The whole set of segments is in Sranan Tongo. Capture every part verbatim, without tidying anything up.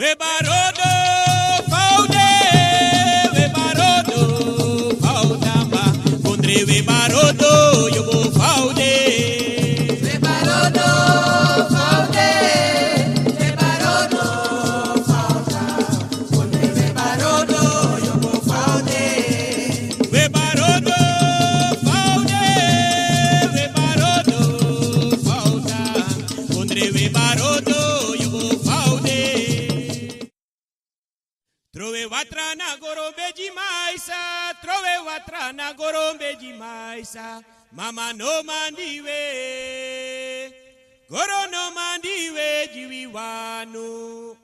We barodo faude, we barodo faudamba, kondre we barodo yobo faude. We barodo faude, we barodo fauda, kondre we barodo yobo faude. We barodo faude, we barodo fauda, kondre we barodo yobo faude. Trowe watra na goro bedi maisa, trowe watra na goro bedi maisa. Mama no mandi we, goro no mandi we di wi wanu.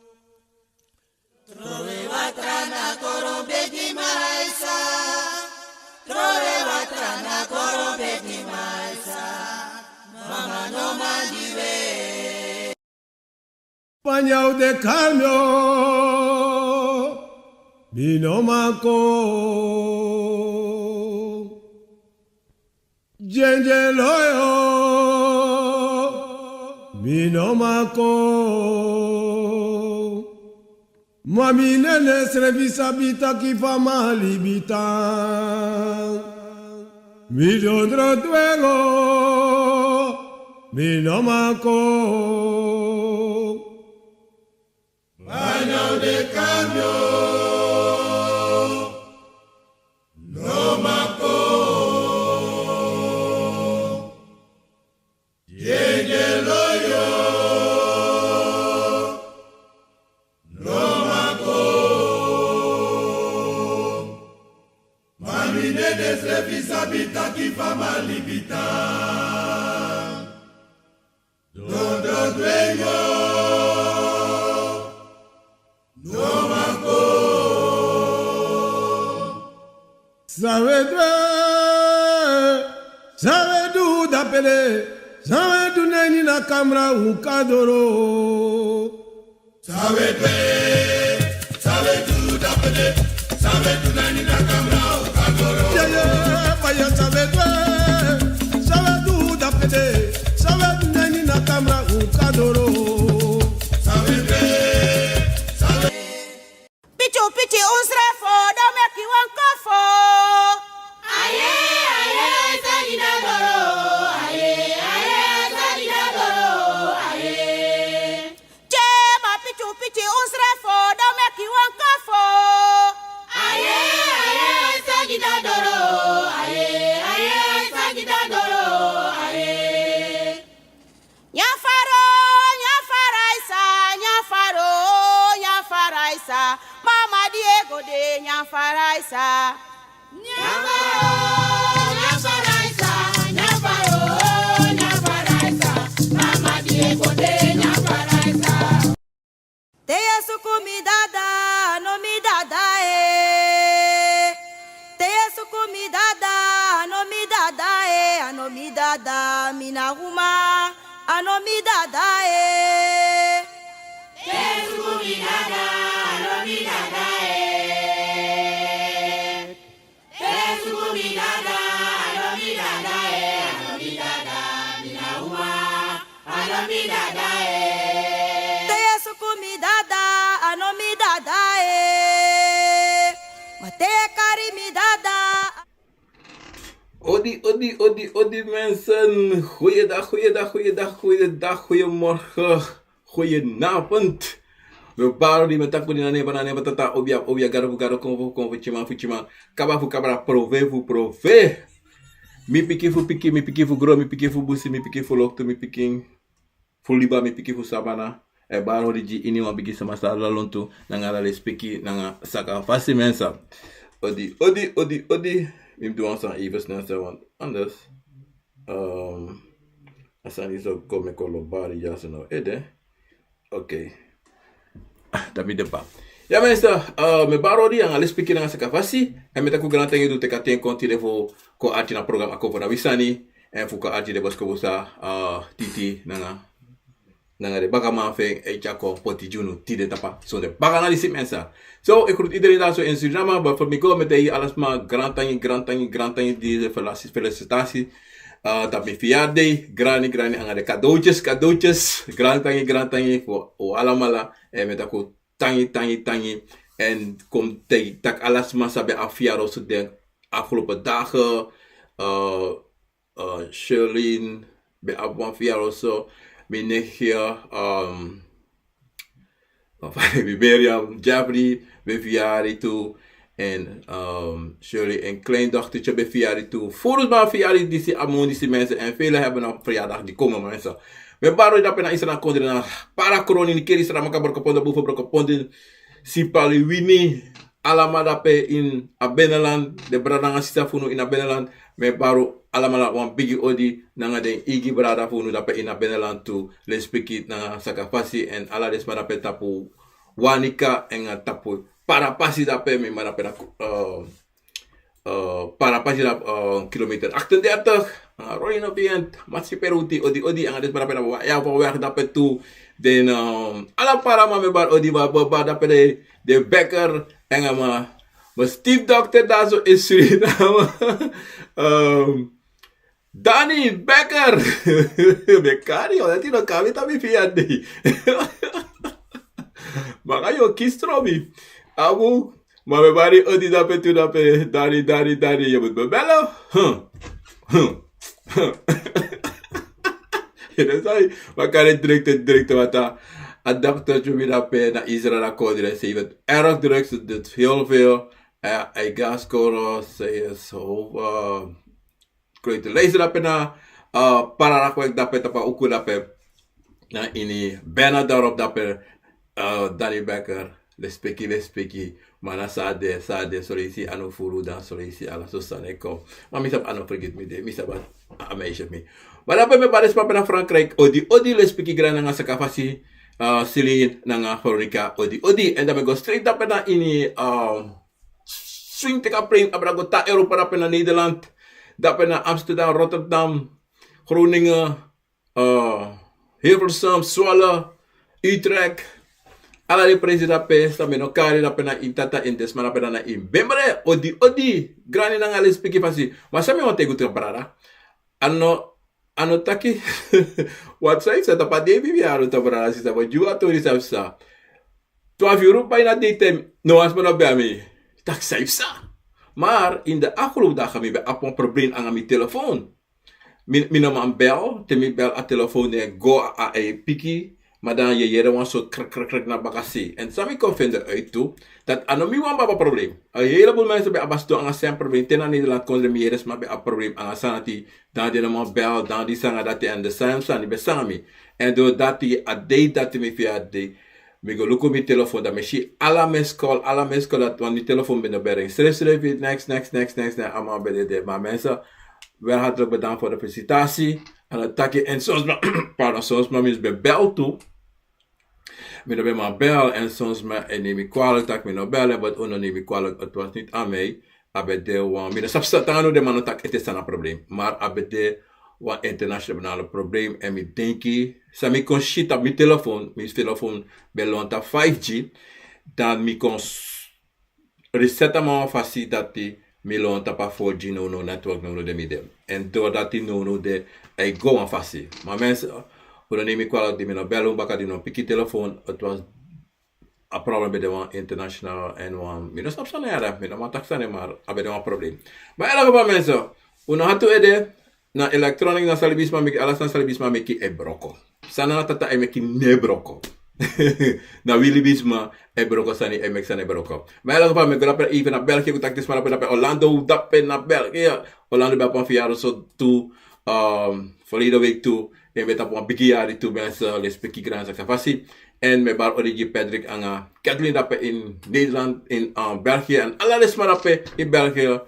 Trowe watra na goro bedi maisa, trowe watra na goro bedi maisa. Mama no mandi we. Panya u de kalmio, mi no mako. Djendje loyo, mi no mako. Ma mi nene srefi sabi taki fa mi a libi tan. Mi dondro dwengo, mi no mako. Manya de cambio, no mako. Yeye loyo, no mako. Ma mi nene srefi sabi taki fa mi a libi tan. Dodo dwengo, no mako. Sawe dwe, sawe du dapele, sawe du neni na kamra un kadoro. Sawe dwe, sawe du dapede, sawe du nani na kamra un kadoro. Yeah, yeah, fire sawe dwe, sawe du dapede, sawe du nani na kamra un kadoro. Sawe dwe, sawe. Pichu, pichu, un srefo, don meki wan kofo. Aye, aye, sagi dadoro. Aye, aye, sagi dadoro. Aye. Che ma pichu pichu un srefo, don meki wan kofo. Aye, aye, sagi dadoro. Aye, aye, sagi dadoro. Aye. Nyafaro, nyafaraisa, nyafaro, nyafaraisa. Mama Diego de nyafaraisa. Nyafaro, nyafaraisa, nyafaro, nyafaraisa. Mama Diego de nyafaraisa. Te ye suku mi dada, a no mi dada e. Te ye suku mi dada, a no mi dada e, a no mi dada, mi na uma, a no mi dada e. Te ye suku mi dada, a no mi dada e. Te ye suku mi dada, a no mi dada e, a no mi dada, mi na uma, a no mi dada e. Te ye suku mi dada, a no mi dada e. Ma te ye kari mi dada. Odi, odi, odi, odi mensen. Goeiedag, goeiedag, goeiedag, goeiedag, goeiemorgen. Goedenavond. We bari odi, mi e taki odi na nen fu na nen fu Tata, obia fu obia, gado fu gado, konfo fu konfo, tyiman fu tyiman, kaba fu kaba, profe fu profe. Mi pikin fu pikin, mi pikin fu gron, mi pikin fu busi, mi pikin fu loktu, mi pikin fu liba, mi pikin fu sabana. E bari odi gi iniwan pikin sama san de na lontu, nanga ala lespeki, nanga sakafasi mensen. Odi, odi, odi, odi. Mi mus du wan sani even snel, want anders, ehm, a sani disi o kon meki wi lobi bari dyaso now ede. Oké. Ah, dan mi de pa. Ya mensen, eh, mi e bari odi nanga lespeki nanga sakafasi. Èn mi e taki un grantangi di un teki a ten kon tide fu kon arki na programa Akomfo na wi sani. Èn fu kon arki den boskopu san, eh, Titi nanga, nanga den bakaman fu en e tyari kon poti gi unu tide tapu a sonde baka na disi mensen. So, ik groet iedereen daar zo in Suriname, maar voor mi go met die alles maar grantangi, grantangi, grantangi, deze felicitatie. Eh, tapu mi verjaardag, grani, grani, nanga den cadeautjes, cadeautjes, grantangi, grantangi, fu un alamala. Èn mi e taki un tangi, tangi, tangi. En kon taki, taki ala sma san ben abi verjaardag so den afgelopen dagen. Uh, uh, Sherlyn ben abi wan verjaardag so. Mi nichtje, um, Miriam, Jeffrey ben verjaardag tu. En um, Shirley en kleindochtertje ben verjaardag tu. Volgens mij verjaardag die si amon die si mensen. En velen hebben nog verjaardag die komen mensen. Mi bari odi dape na Israel kondre na Parakroni, Nikeri, Sramaka, Brokopondo, Bufo, Brokopondo, Sipaliwini, alamala dape in a binnenland, den brada nanga sisa fu unu in a binnenland. Mi bari alamala wan bigi odi nanga den eigi brada fu unu dape in a binnenland tu, lespeki nanga Sakafasi en ala den sma dape tapu Wanica en a tapu Parapasi dape, mi man dape na, eh, eh, Parapasi dape, eh, kilometer achtendertig. Nanga Roy no Pient, Matsi Peruti, odi, odi, nanga den sma dape na Wa-, ya, van weg dape tu. Den, eh, ala Paraman mi bari odi, ba, ba, ba, dape de, de Becker, nanga ma, ma Steve Dokter daar zo in Suriname. Ehm, Danny Becker. Becker, yo, dati no kami tabi fi a dei. Maka yo kistro mi. Abu, ma mi bari odi dape tu dape. Danny, Danny, Danny, yo, but belo. Huh. Huh. Huh. Yu no sai, ma kari direkte, direkte wata. A dokter tu mi dape na Israel a kondre, ze heeft het erg druk, ze doet heel veel. Eh, hij gaat scoren, ze is zo, eh, Klote leisi dape na, uh, Pararakwek dape tapu a uku dape. Na ini Bena dorp dape, uh, Danny Becker, lespeki, lespeki. Ma na san a de, san a de, so leisi a no furu dan, so leisi ala so sani e kon. Ma mi sabi a no frigiti mi de, mi sabi a, a meisje fu mi. Ma dape mi bari den sma na Frankrijk, odi, odi, lespeki, Grani nanga Sakafasi, uh, Celine nanga Veronica, odi, odi. En dan mi go straight dape na ini, um, swing teki a plane abra go tan Europa dape na Nederland. Dape na Amsterdam, Rotterdam, Groningen, uh, Hilversum, Zwolle, Utrecht. Ala den presi dape, san mi no kari dape na ini tata, ini den sma dape na ini bemre, odi, odi, Grani nanga lespeki fasi. Ma san mi wani taigi unu, brada. A no, a no taki, wat san yu sa tapu a dei bibi, a no tapu brada, sisa, ma yu a tori san yu sa. Twalufu yuru bai na dei ten, no wan sma no bel mi. Taki san yu sa. Maar in de afgelopen dagen mi ben abi wan probleem nanga mi telefoon. Mi, mi no man bel, te mi bel a telefoon no e go, a, a e piki. Ma dan yu e yere wan sortu krek, krek, krek na bakasi. En san mi kon fende uit tu, dati a no mi wan baba probleem. Een heleboel mensen ben abi a sito nanga sem probleem. Te na Nederland kondre mi yere sma ben abi probleem nanga sani dati, dan den no man bel, dan di sani dati, en den sani ben sanga mi. En doordat a dei dati mi fi a dei, mi go luku mi telefoon, dan mi si ala missed call, ala missed call, dati wan mi telefoon ben no ben ring. Srefsrefi, next, next, next, next, next, a man ben de de. Ma mensen, wel hartelijk bedankt voor de felicitatie. En dat taki, en soms ma, pardon, soms ma mi ben bel tu. Mi no ben man bel, en soms ma e neem mi kwalijk taki mi no bel, en wat unu neem mi kwalijk, het was niet aan mij. A ben de wan, mi no sabi san, tanga no den man no taki ete sani a probleem. Maar a ben de wan internationale probleem, en mi denki, san mi kon si tapu mi telefoon, mi telefoon ben lon tapu five G, dan mi kon s-, reset a man wan fasi dati mi lon tapu a four G, no, no network, no, no de mi de. En doordat a no, no de, a e go wan fasi. Ma mensen, unu neem mi kwalijk di mi no bel unu baka, di mi no piki telefoon, het was a probleem ben de wan international en wan, mi no sabi san na yara, mi no man taki sani, maar a ben de wan probleem. Ma in elk geval mensen, unu hati ede, na elektronik, na san libisma meki, ala san san libisma meki e broko. San na tata e meki no e broko. Na wi libisma e broko sani, e meki sani e broko. Ma in elk geval, mi go dape even na België, go taki den sma dape, dape Orlando, dape na België. Orlando ben abi wan verjaardag so tu, um, verleden week tu, en ben tapu wan bigi yari tu, mensen, lespeki, Grani nanga Sakafasi. En mi bari odi gi Patrick nanga Kathleen dape in Nederland, in, um, België, en ala den sma dape in België.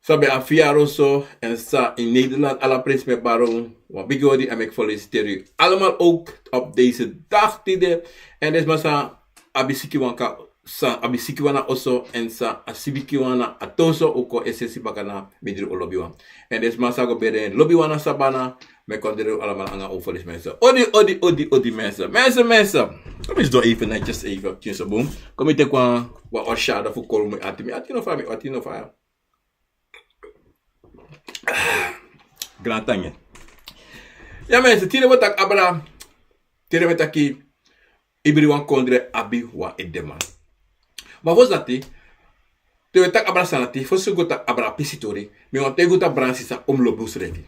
San ben abi verjaardag so, en san in Nederland, ala prins, mi bari wan bigi odi, en mi feliciteer u allemaal ook op deze dag tide. En den sma san abi siki wan ka-, san abi siki wan na oso, en san abi siki wan na tonso, un kon e seti baka na mindri un lobiwan. En den sma san go bere lobiwan na sabana, mi kon dre un allemaal nanga un felis mensen. Odi, odi, odi, odi mensen. Mensen, mensen. Kom eens door even netjes even op Tjinse Boom. Kom eens teki wan, wan oshada fu kolu mi ati. Mi ati no faya, mi ati no faya. Grantangi. Ya mensen, tide mi o taki abra. Tide mi taki Ibriwan kondre abi wan edeman. Ma fosi dati, te wi e taki abra sani dati, fosi wi go taki abra pisitori, mi wani taigi unu taki brada nanga sisa, un mus lobi unsrefi.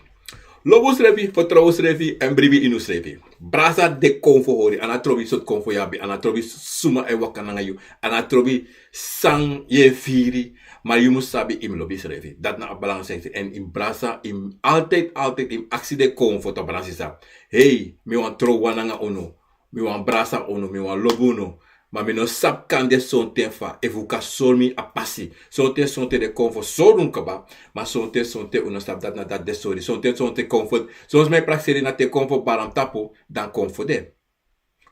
Lobi unsrefi, fertrow unsrefi, èn bribi ini unsrefi. Brada, de konfo hori, a no trobi sortu konfo yu abi, a no trobi suma e waka nanga yu, a no trobi san yu e firi, ma yu mus sabi yu mus lobi yusrefi. Dati na a belangrijk sani. Èn yu mus brada, yu mus altijd, altijd, yu mus aksi den konfo, brada nanga sisa. Hei, mi wani trow wan nanga unu, mi wani brada unu, mi wani lobi unu. Ma mi no sabi kande sonten fa, efu un kan sori mi a pasi. Sonten, sonten den konfo sori unu kaba, ma sonten, sonten un no sabi dati na dati den sori. Sonten, sonten konfo, sonten mi e prakseri na te konfo bari na mi tapu, dan konfo de.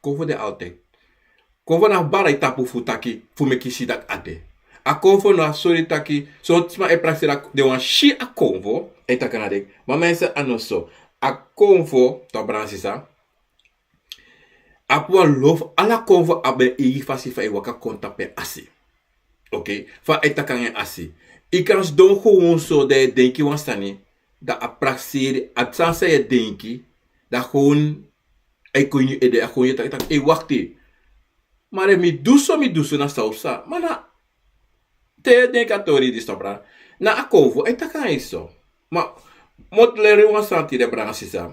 Konfo de altijd. Konfo na bari na yu tapu fu taki, fu meki yu si taki a de. A konfo no e sori taki, son sma e prakseri, den wani si a konfo, e taki na den. Ma mensen, a no so. A konfo, brada nanga sisa, a abi wan lo fu ala konfo abi en eigi fasi fa e waka kon tapu en asi. Oké, fa e taki nanga en asi. Yu kan sidon gewoon so, dan yu e denki wan sani, dan a prakseri, a sani san yu e denki, dan gewoon, a e kon ini yu ede, a gewoon yu e taki taki, ei, wakti. Ma dan mi du so, mi du so, na san o psa. Ma na, te yu e denki a tori disi, brada, na a konfo e taki nanga yu so. Ma mi o leri wan sani tide, brada nanga sisa.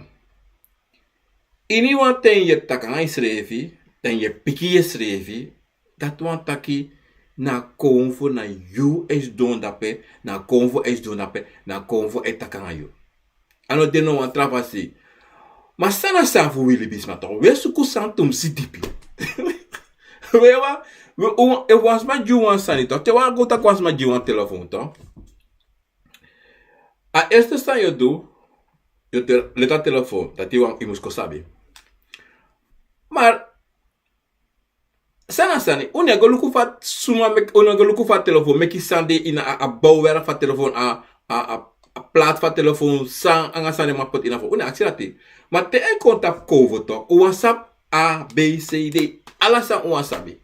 Ini wan ten yu e taki nanga yusrefi, èn yu e piki yusrefi, dati wani taki na konfo na yu e sidon dape, na konfo e sidon dape, na konfo e taki nanga yu. A no de no wan tra fasi. Ma san na sani fu wi libisma tok, wi e suku sani tumsi dipi. Wi e wan, wi, un, efu wan sma gi wi wan sani tok, te wan go taki wan sma gi wi wan telefon tok. A eerste san yu o du, yu o te-, leti a telefon, dati wan yu mus kon sabi. Ma san na sani, un no e go luku fa suma meki, un no e go luku fa telefon meki, san de ini a, a bouwwerk fu a telefon, a, a, a, a plaat fu a telefon, san nanga san den man poti ini a fon, un no e aksi dati. Ma te a e kon tapu konfo tok, un wani sabi A, B, C, D, ala san un wani sabi.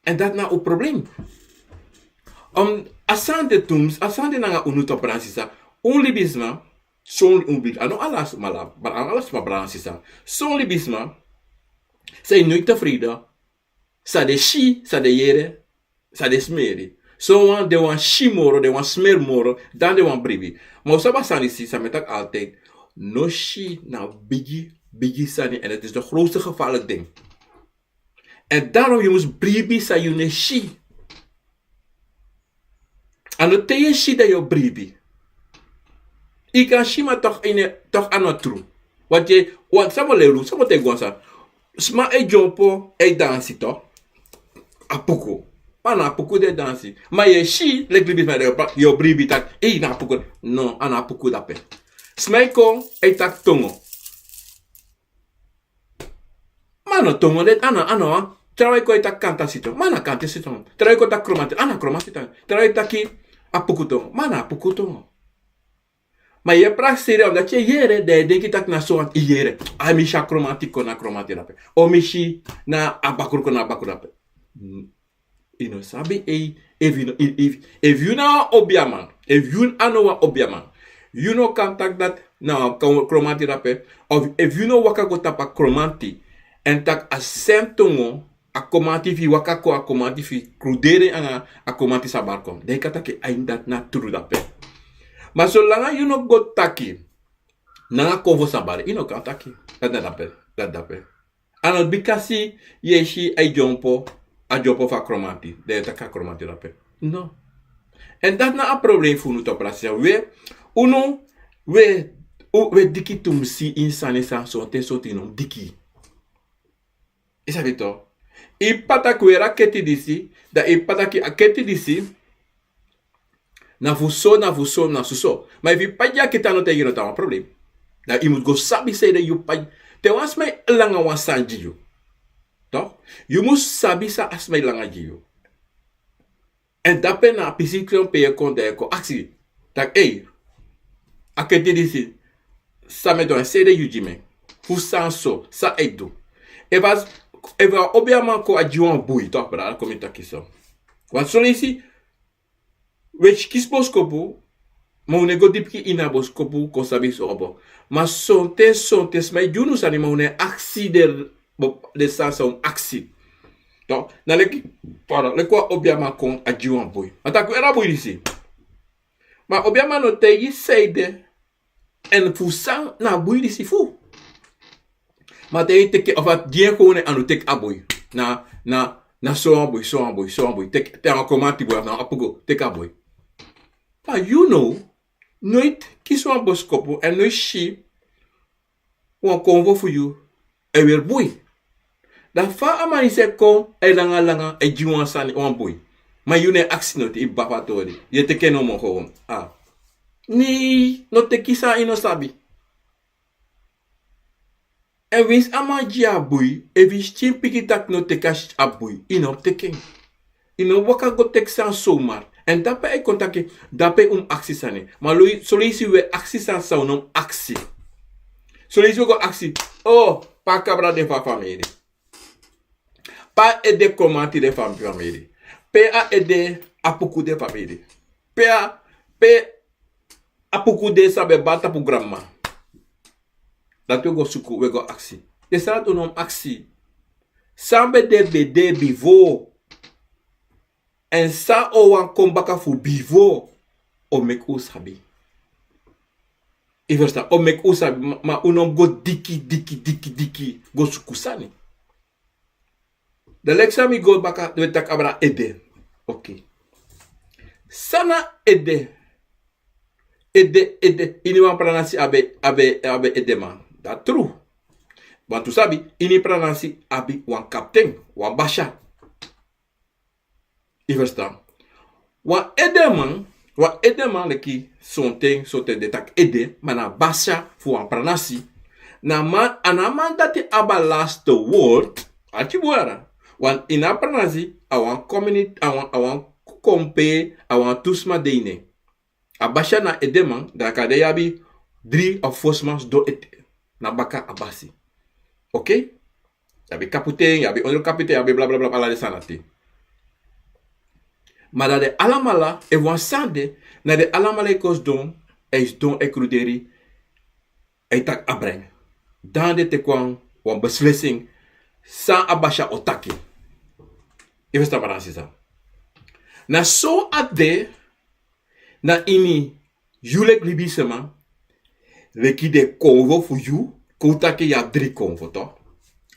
Èn dati na un problem. Um, a sani de tumsi, a sani de nanga unu tok, brada nanga sisa. Un libisma, son un big, a no ala sma, la, ma a no ala sma, brada nanga sisa. Son libisma, san e noiti tevreden, san den si, san den yere, san den smeri. Son wan, den wani si moro, den wani smeri moro, dan den wani bribi. Ma un sabi a sani disi, san mi e taki altijd, no si na bigi, bigi sani, en het is de grootste gevaarlijk ding. Èn daarom yu mus bribi san yu no e si. A no te yu e si dan yu o bribi. Yu kan si, ma tok ini, tok a no tru. Want yu, want san mi o leri unu, san mi o taigi wan sani. Sma e dyompo, e dansi tok. A puku. Ma na a puku den e dansi. Ma yu e si, leki libisma, yu o bribi taki, ei, na a puku. No, a no a puku dape. Sma e kon, e taki tongo. Ma a no tongo de, a no, a no, a. Trawan e kon e taki kanta siton. Ma a no kanta siton. Trawan e kon taki kromanti, a no kromanti siton. Trawan e taki a puku tongo. Ma a no a puku tongo. Ma yu e prakseri, omdat yu e yere, dan yu e denki taki na so want yu yere. A, mi si a kromanti kon, na kromanti dape. O mi si na a bakru kon, na bakru dape. Mm. Yu no sabi, ei, efu yu no, efu, efu, efu yu na wan obiaman, efu yu a no wan obiaman, yu no kan taki dati na wan kro-, kromanti dape, of efu yu no waka go tapu a kromanti, èn taki a seni tongo, a kromanti fu yu waka kon, a kromanti fu yu kruderi nanga a kromanti san bari kon. Dan yu kan taki, ai, dati na tru dape. Ma solanga yu no go taki nanga konfo san bari, yu no kan taki. Dati na dape, dati dape. A no bikasi yu e si a e dyompo, a dyompo fu a kromanti, dan yu e taki a kromanti dape. No. Èn dati na a problem fu unu tok, brada nanga sisa. We, unu, we, u, we diki tumsi ini sani san sonten, sonten yu no mus diki. Yu sabi tok. Yu p'pa taki weri a keti disi, dan yu p'pa taki a keti disi na fu so, na fu so, na fu so. Ma efu yu p'pa gi a keti, a no taigi yu no, dati na wan problem. Dan yu mus go sabi sanede yu p'pa. Te wan sma e langa wan sani gi yu, tok, yu mus sabi san a sma e langa gi yu. Èn dape na a pisi kon pe yu e kon, dan yu e kon aksi taki, ei, a keti disi, san mi e du, èn sanede yu gi mi en? Fu san so, san a e du? Efu a, efu a obiaman kon, a gi wan bui, tok, brada, kon mi taki so. Want son leisi, we kisi boskopu, ma un no e go dipi ini a boskopu kon sabi so opo. Ma sonten, sonten sma e gi unu sani, ma un no e aksi den Den sani san un aksi. Na leki, pardon, leki wan obiaman kon a gi wan boi. A taki, wi era boi disi. Ma obiaman no taigi san ede. Èn fu san na a boi disi fu. Ma te yu teki, of a gi en kownu, a no teki a boi. Na, na, na so wan boi, so wan boi, so wan boi. Teki, te a wan komanti boi, of na wan apuku, teki a boi. Ma yu no, noiti kisi wan boskopu, èn noiti si wan konfo fu yu e weri boi. Dan fa a man disi e kon, e langa langa, e gi wan sani, wan boi. Ma yu no e aksi noti, i baba tori. Yu e teki en nomo gewoon. Ah. Nei, no teki san i no sabi. Èn winsi a man gi a boi, efu i si pikin taki no teki a boi, i no teki en. I no waka go teki sani somar. Èn dape a e kon taki, dape un mus aksi sani. Ma lo-, son leisi wi e aksi sani san un no mus aksi. Son leisi wi e go aksi, o, pe a kabra de fu a famiri. Pe a ede komanti de fu a famiri. Pe a ede apuku de famiri. Pe a, pe apuku de san ben bari tapu granma. Dati wi e go suku, wi e go aksi. Den sani dati un no mus aksi. San ben de, ben de bifo. Èn san o wani kon baka fu bifo, o meki un sabi. I ferstan, o meki un sabi, ma, ma un no mus go diki, diki, diki, diki, go suku sani. Dan leki san mi go baka, den e taki abra ede. Oké. San na ede? Ede, ede, ini wan pranasi abi, abi, abi edeman. Dati tru. Wantu sabi, ini pranasi abi wan kapten, wan basya. I ferstan? Wan edeman, wan edeman leki sonten, sonten den e taki ede, ma na basya fu wan pranasi. Na man, a na a man dati abi a laste word, arki bun yere. Want ini a pranasi, a wan community, a wan, a wan kompe, a wantu sma de ini en. A basya na edeman, dan kande yu abi dri of fo sma sidon ete na baka a basi. Oké? Yu abi kapiten, yu abi ondro kapiten, yu abi bla, bla, bla, ala den sani dati. Ma dan den alamala, efu wan sani de, na den alamala e kon sidon, e sidon e kruderi, e taki abra en. Dan den teki wan, wan beslissing, san a basya o taki. I ferstan, brada nanga sisa? Na so a de, na ini yu leki libisma, leki den konfo fu yu, kon un taki yu abi dri konfo, toch?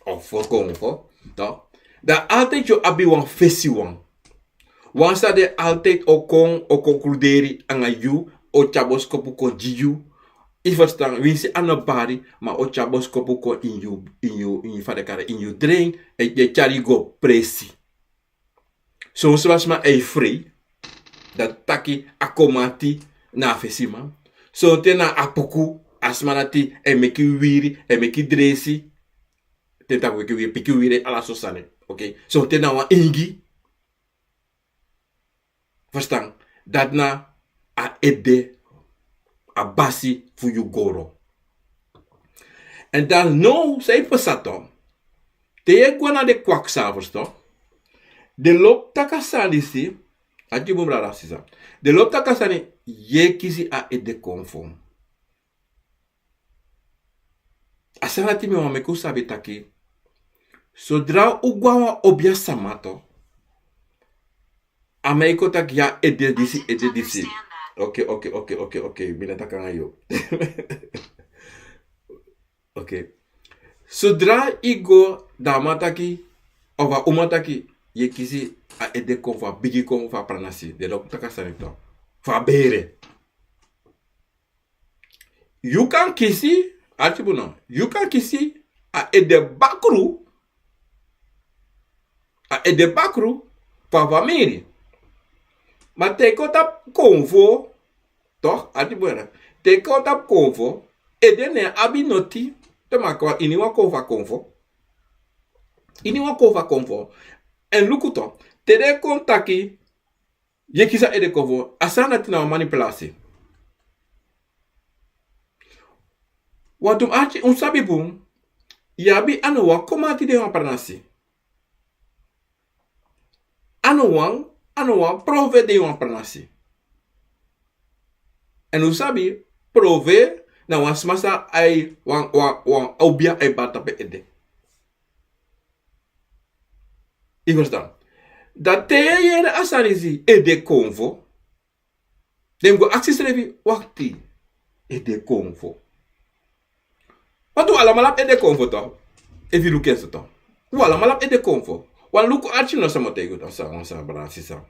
Of fo konfo, toch? Dan altijd yu o abi wan fesiwan. Wan san den altijd o kon, o kon kruderi anga yu, o tyari boskopu kon gi yu. I ferstan, winsi a no bari, ma o tyari boskopu kon ini yu, ini yu, ini fa den kari, ini yu dren, e, e tyari yu go presi. Son sma sma e frei, dati taki a komanti na a fesiman. Sonten na apuku, a sma dati e meki wiri, e meki dresi. Te taki meki wiri, piki wiri, ala so sani. Oké. Sonten na wan ingi. Ferstan? Dati na a ede, a basi fu yu goro. Èn dan now, san e pasa, toch? Te yu e go na den kwakzavers, toch? Den lobi taki a sani disi, arki bun, brada nanga sisa. Den lobi taki a sani, yu e kisi a ede konfo. A sani dati mi wani meki un sabi taki, sodra un go na wan obiasma, toch, a man e kon taki yu abi ede disi, ede disi. Oké, oké, oké, oké, oké. Mi no e taki nanga yu. Oké. Sodra yu go, dan a man taki, of a uma taki, yu e kisi a ede konfo, a bigi konfo fu a pranasi. Den lobi taki a sani, toch, fu a bere. Yu kan kisi, arki bun now, yu kan kisi a ede bakru, a ede bakru fu a famiri. Ma te yu kon tapu konfo, toch, arki bun yere. Te yu kon tapu konfo, ede no e abi noti te meki wan, ini wan konfo a konfo. Ini wan konfo a konfo. Èn luku, toch, te den kon taki yu e kisi a ede konfo, a sani dati na wan manipulasi. Wantu arki, un sabi bun, yu abi a no wan komanti de ini wan pranasi. A no wan, a no wan prove de ini wan pranasi. Èn un sabi, prove na wan sma san ai wan, wan, wan obia ai bari tapu en ede. Yu ferstan? Dan te yu e yere a sani disi, ede konfo. Den go aksi srefi, wakti, ede konfo. Wantu un alamala abi ede konfo to. Efu yu luku en so to, un alamala abi ede konfo. Wan luku arki no sama taigi un, dan san wan san brada sisa.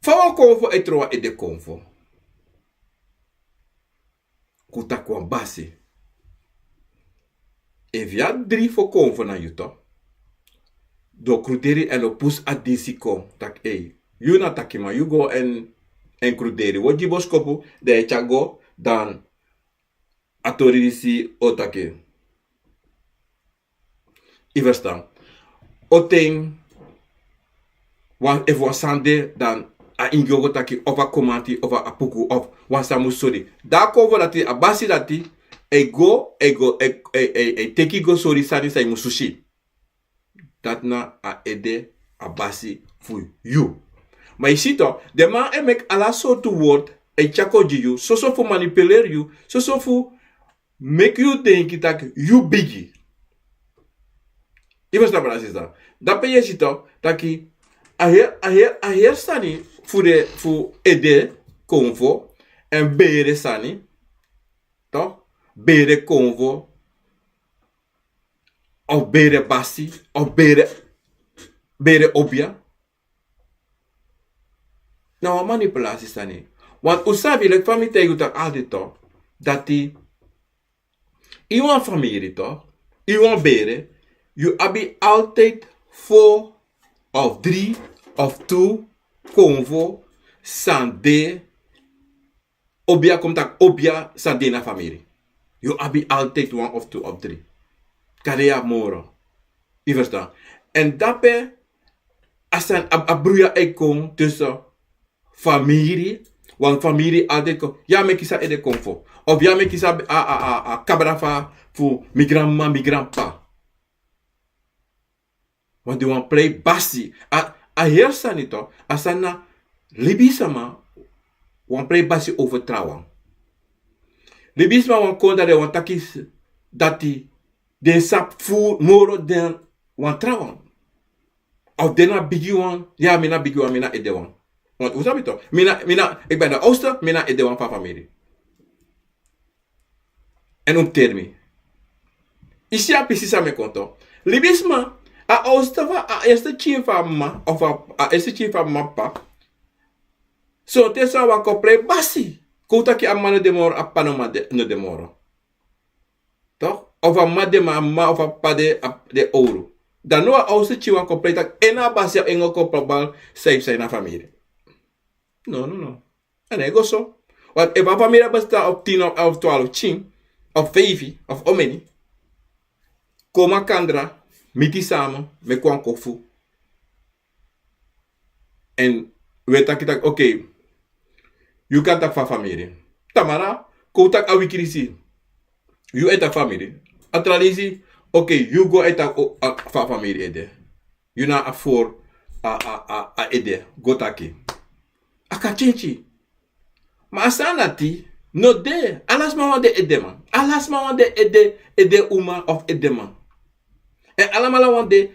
Fa wan konfo e tron wan ede konfo? Kon taki wan basi. Efu yu abi dri fo konfo na yu to, den o kruderi èn den o pusu a disi kon taki ei, yu na takiman, yu go èn, èn kruderi. Un o gi boskopu, dan yu e tyari go, dan a tori disi o taki. Yu ferstan? O ten, wan, efu wan sani de, dan a ingi o go taki of a komanti of a puku of wan sani mus sori. Dan a konfo dati, a basi dati e go, e go, e, e, e, e teki go sori sani san yu musu si. Dati na a ede, a basi fu yu. Ma yu si to, den man e meki ala sortu wortu e tyari kon gi yu, soso fu manipuleri yu, soso fu meki yu denki taki yu bigi. Yu ferstan, brada sisa? Dape yu e si to taki a heri, a heri, a heri sani fu de, fu ede konfo èn bere sani, to, bere konfo of bere basi of bere, bere obia. Na wan manipulasi sani. Want un sabi, leki fa mi taigi un taki altijd to, dati in wan famiri to, in wan bere, yu abi altijd fo of dri of tu konfo san de obia, kon mi taki obia san de na famiri. Yu abi altijd wan of tu of dri. Kande yu abi moro. Yu ferstan? Èn dape a sani, a, a bruya e kon tussen famiri. Wan famiri altijd kon, yu a meki san ede konfo. Of yu a meki san a, a, a, a kabra fa fu mi granmama, mi granpapa. Want den wani prei basi. A, a heri sani to, a sani na libisma wani prei basi over trawan. Libisma wani kon dan den wani taki dati den sabi fu moro den wan trawan. Of den na bigiwan, ya, mi na bigiwan, mi na edewan. Want un sabi to, mi na, mi na, ik ben de oudste, mi na edewan fu a famiri. Èn un mus teri mi. Yu si a pisi san mi e kon to. Libisma, a oudste fu a, a eerste pikin fu a mama, of a, a eerste pikin fu a mama papa. Sonten so a wani kon prei basi. Kon taki a mama no de moro, a papa no de, no de moro. Toch? Of a mama de, ma a mama of a papa de, a, de owru. Dan now a oudste pikin wani kon prei taki en na a basi abi en go kon prei bal san yu psa ini a famiri. No, no, no. A no e go so. Want efu a famiri abi bestaan op tien of elf, twaalf pikin, of vijf, of omeni. Kon makandra, miti samen, meki wan kofu. Èn wi e taki taki, oké. Yu kan taki fu a famiri. Tamara, kon un taki a wiki disi. Yu e taki famiri. A tra leisi, oké, yu go e taki, o, a, fu a famiri ede. Yu na a for, a, a, a, a ede. Go taki. A kan kenki. Ma a sani dati no de. Ala sma wani de edeman. Ala sma wani de ede, ede uma of edeman. Èn alamala wani de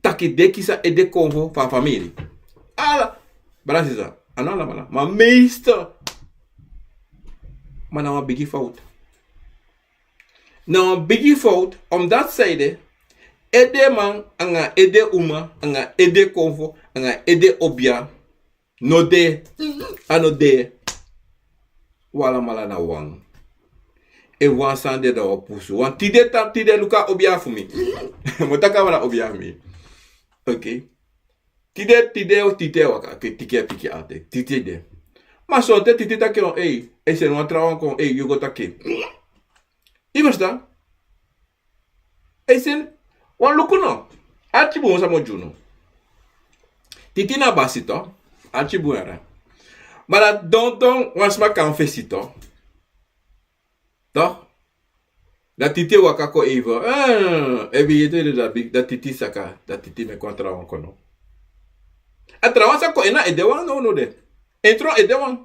taki den kisi a ede konfo fu a famiri. Ala, brada sisa, a no alamala. Ma meeste. Ma na wan bigi fout. Na wan bigi fout, omdat san ede, edeman, anga ede uma, anga ede konfo, anga ede obia. No de. A no de. Un alamala na wan. Efu wan sani de dan un o pusu. Want tide, ta, tide luku a obia fu mi. Mi o taki a wan na obia fu mi. Oké. Tide, tide, tide waka. Oké, tiki e piki altijd. Tide de. Ma sonten tide taki, ei, e seni wan trawan kon, ei, yu go taki. Yu ferstan? E seni wan luku no. Arki bun san mi o gi unu. Titi na basi to. Arki bun yere. Ma dati don don wan sma kan fesi to. To. Dan titi e waka kon even. Eh, efu yu e yere dati, dati titi saka, dati titi meki wan trawan kon no. A trawan sa kon, en na edewan no, no de. En tron edewan.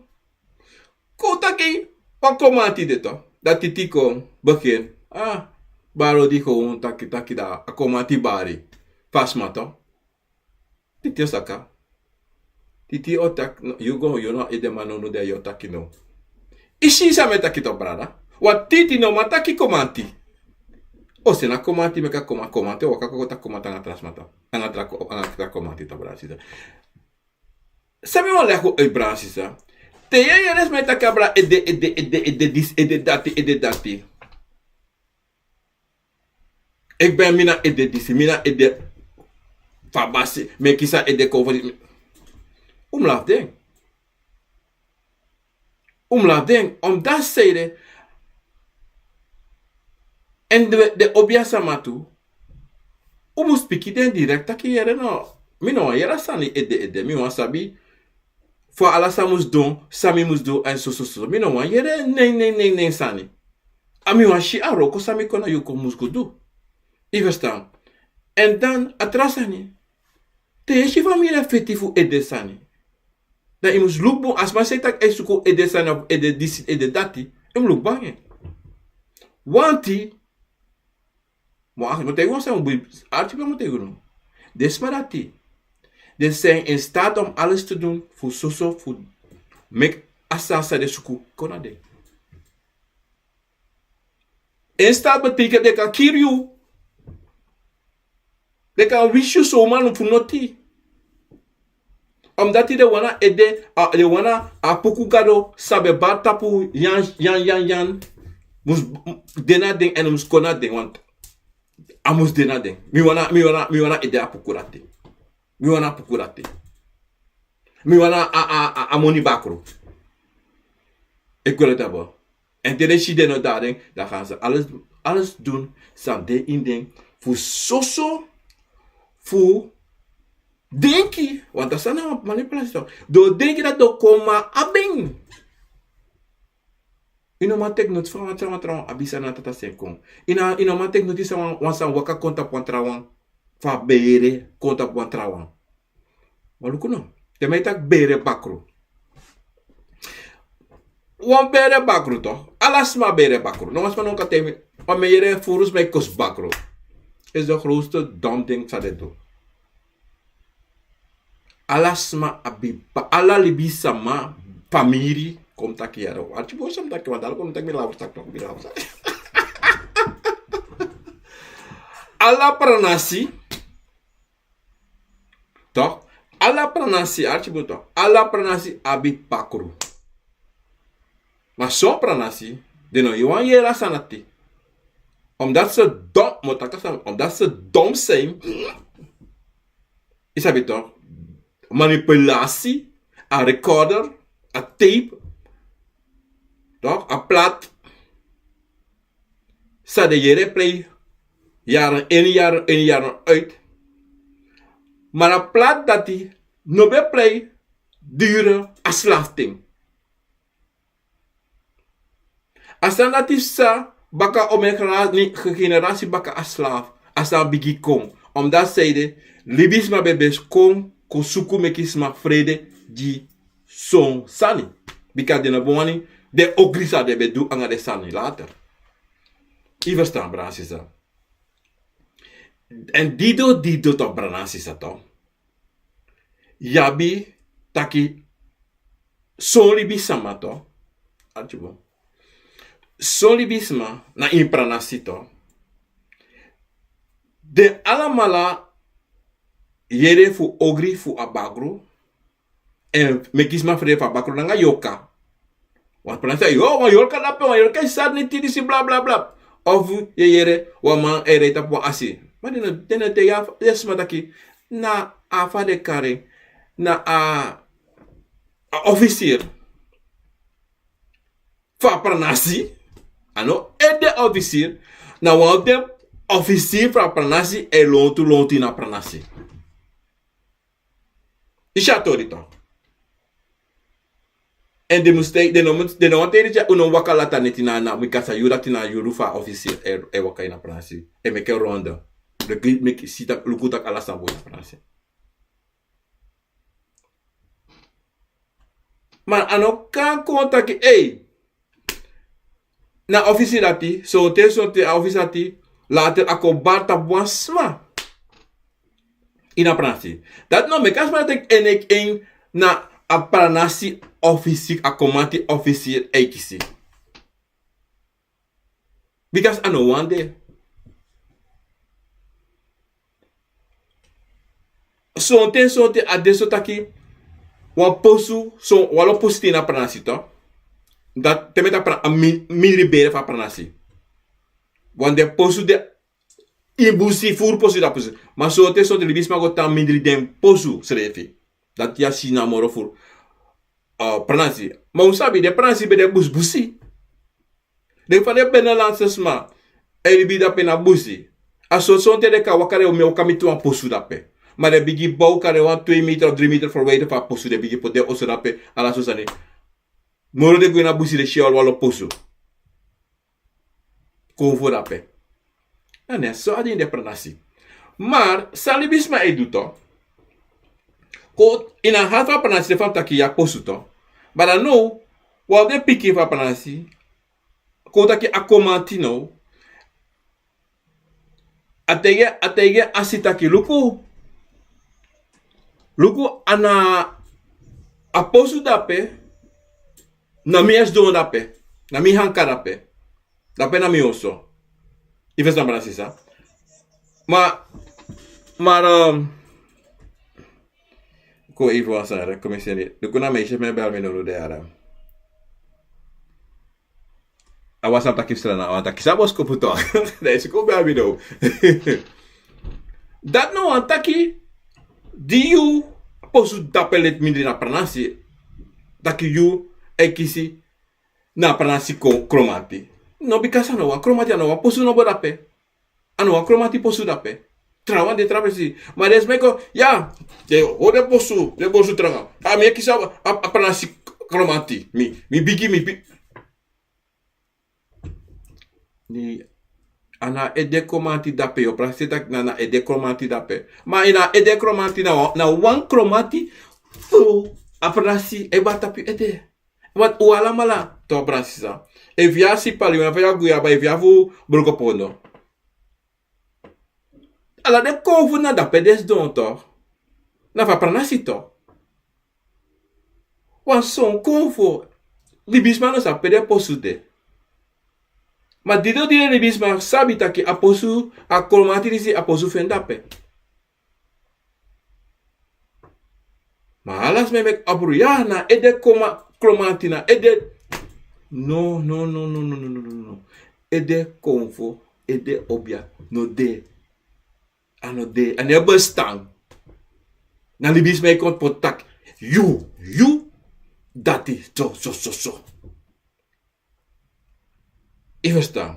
Kon un taki, wan komanti de to. Dati titi kon, begin. Ah, Bari o di gewoon taki taki da a komanti bari. Fu a sma to. Titi o saka. Titi o taki no, yu go yu no ede man no no de yu o taki no. I si san mi e taki to brada. Wan titi no man taki komanti. O seni a komanti meki a koma komanti o waka kon go taki komanti anga tra sma to. Anga tra ko anga tra komanti to brada sisa. San mi wani legi un uit brada sisa. Te yu e yere sma e taki abra ede ede ede ede disi ede dati ede dati. Eki ben mi na ede disi mi na ede. Fu a basi mi e kisi a ede kon fu di. Un mus lafu den. Un mus lafu den omdati seide. Èn den obi a sama tu. Un mus piki den direkti taki yere no. Mi no wani yere a sani ede ede mi wani sabi. Fu ala san mus du san mi mus du èn sososo mi no wani yere nen nen nen nen sani. A mi wani si a wroko san mi kon na yu kon mus go du. Yu ferstan? Èn dan a tra sani. Te yu e si fa mi yere feti fu ede sani. Dan yu mus luku bun a sma san e taki a e suku ede sani of ede disi ede dati. Yu mus luku bun anga en. Wanti. Mo aki mo taigi wan sani un bui. Arti ben mo taigi unu. Den sma dati den sen in staat om alles te doen fu soso fu meki a sani san den suku kon na den. In staat betekent den kan kiri yu. Den kan wisi yu somar fu noti. Omdati den wani a ede den wani a puku gado san ben bari tapu yan yan yan yan. Mus de na den èn mus kon na den wantu. A mus de na den mi wani a ede a puku dati. Mi wani a puku dati. Mi wani a moni bakru. Eki go leti a bo. Èn te den si den no daden dan gan sa alles dun san de ini den fu soso fu denki. Wanta san na wan manipulasi tok den o denki dati den o kon man abi en. Yu no man teki noti fa wan trawan trawan abi san na tata sen kon. Yu no man teki noti san wan sani waka kon tapu wan trawan. Fu a bere kon tapu wan trawan. Ma luku no. Te mi e taki bere bakru. Wan bere bakru to. Ala sma bere bakru no wan sma no kan temi. Ma mi e yere furu sma e kosi bakru. Isi de grootste dom ding san den du. Ala sma abi ala libisama famiri kon mi taki yara wan arki boi san mi taki wan dala kon mi taki mi labu saki mi labu saki. Ala pranasi. Tok ala pranasi arki boi tok ala pranasi abi pakru. Ma son pranasi den no yu wan yere a sani ati. Omdati se dom mi o taki a sani omdati se dom sen. Yu sabi tok manipulasi a recorder a tape. Tok a plat san den yere plei. Yaren ini yaren ini yaren uit. Ma na plat dati no ben plei dure a slafting. A sani dati sa baka omen generasi baka a slaaf. A sani bigi kon omdati seide libisma ben ben kon kon suku meki sma frede gi son sani. Bika den no ben wani den ogri san den ben du anga den sani later. Yu ferstan brada sisa. Èn dido dido to brada sisa to yu abi taki son libisma to. Arki boi son libisma na ini pranasi to. Den alamala yere fu ogri fu a bakru. Èn meki sma frede fu a bakru nanga yorka. Wan pranasi yu wan yorka dape wan yorka e sari niti disi blablabla. Ofu yu e yere wan man e rei tapu wan asi. Ma den no taigi a sma taki na a fa den kari en na a ofisir fu a pranasi. A no ede ofisir na wan fu den ofisir fu a pranasi e lontu lontu ini a pranasi. Yu si a tori to. Èn den mus tei den no mus den no wan tei disi un no waka lata neti na na mi kasa yuru dati na yuru fu a ofisir e waka ini a pranasi e meki en ronde. Meki si taki luku taki ala sani bun ini a pranasi. Ma a no kan kon taki ei. Na ofisi dati sonten sonten a ofisi dati Later a kon bari tapu wan sma ini a pranasi. Dati no meki a sma teki en nek en na a pranasi ofisi, a komanti ofisi e kisi. Bikasi a no wani de. Sonten sonten a de so taki wan posu, so wan lo posu te ini a pranasi to. Dati te meti a pra- a mi- mindri bere fu a pranasi. Wan de posu de ini busi, furu posu de a posu. Ma sonten sonten libisma go tan mindri den posu srefi. Dati ya si na moro furu. Pranasi. Ma un sabi den pranasi ben de busbusi. Den fa den benelanse sma e libi dape na busi. A so sonten den kan waka, den o mi waka miti wan posu dape. Ma den bigin bow kari wan twee meter of drie meter verwijderd fu a posu, den bigin poti den oso dape, ala so sani. Moro den go ini a busi den si wan lo posu. Konfo dape. Na ne so a de ini den pranasi. Ma san libisma e du to, kon ini a hati fu a pranasi de fa mi taki ya posu to. Ma dan now wan fu den pikin fu a pranasi kon taki a komanti now. A taigi en, a taigi en a si taki luku. Luku, a na a posu dape. Na mi e sidon dape. Na mi hanka dape. Dape na mi oso. Yu ferstan, brada sisa? Ma, ma, um, kon even wan sani, kon mi seni. Luku na mi e si mi e bel mi no no de ara. A wan san taki fu Sranan, a wan taki san boskopu to. Dan yu si kon bel mi now. Dati na wan taki di yu posu dape leti mindri na pranasi. Taki yu e kisi na pranasi kon kromanti. No, bikasi a no wan kromanti, a no wan posu no bo dape. A no wan kromanti posu dape. Trawan de tra presi. Ma den sma e kon, ya, den hori den posu, den posu tranga. A mi e kisi a, a, a pranasi kromanti. Mi, mi bigi, mi bi- Ni, a na ede kromanti dape, yu o prakseri taki na, na ede kromanti dape. Ma ini a ede kromanti na wan, na wan kromanti fu a pranasi e bari tapu yu ede. Want un alamala, to, brada sisa. Efu yu a Sipaliwan, efu yu a Guyaba, efu yu a fu Brokopondo. Ala den konfo na dape den sidon to. Na fu a pranasi to. Wan son konfo, libisma no sabi pe den posu de. Ma didon di den libisma sabi taki a posu, a kromanti disi a posu fu en dape. Ma ala sma e meki abru, ya, na ede koma, kromanti na ede. No, no, no. Ede konfo, ede obia, no de. A no de, a no e bestan. Na libisma e kon poti taki yu, yu, dati, so, so, so, so. Yu ferstan?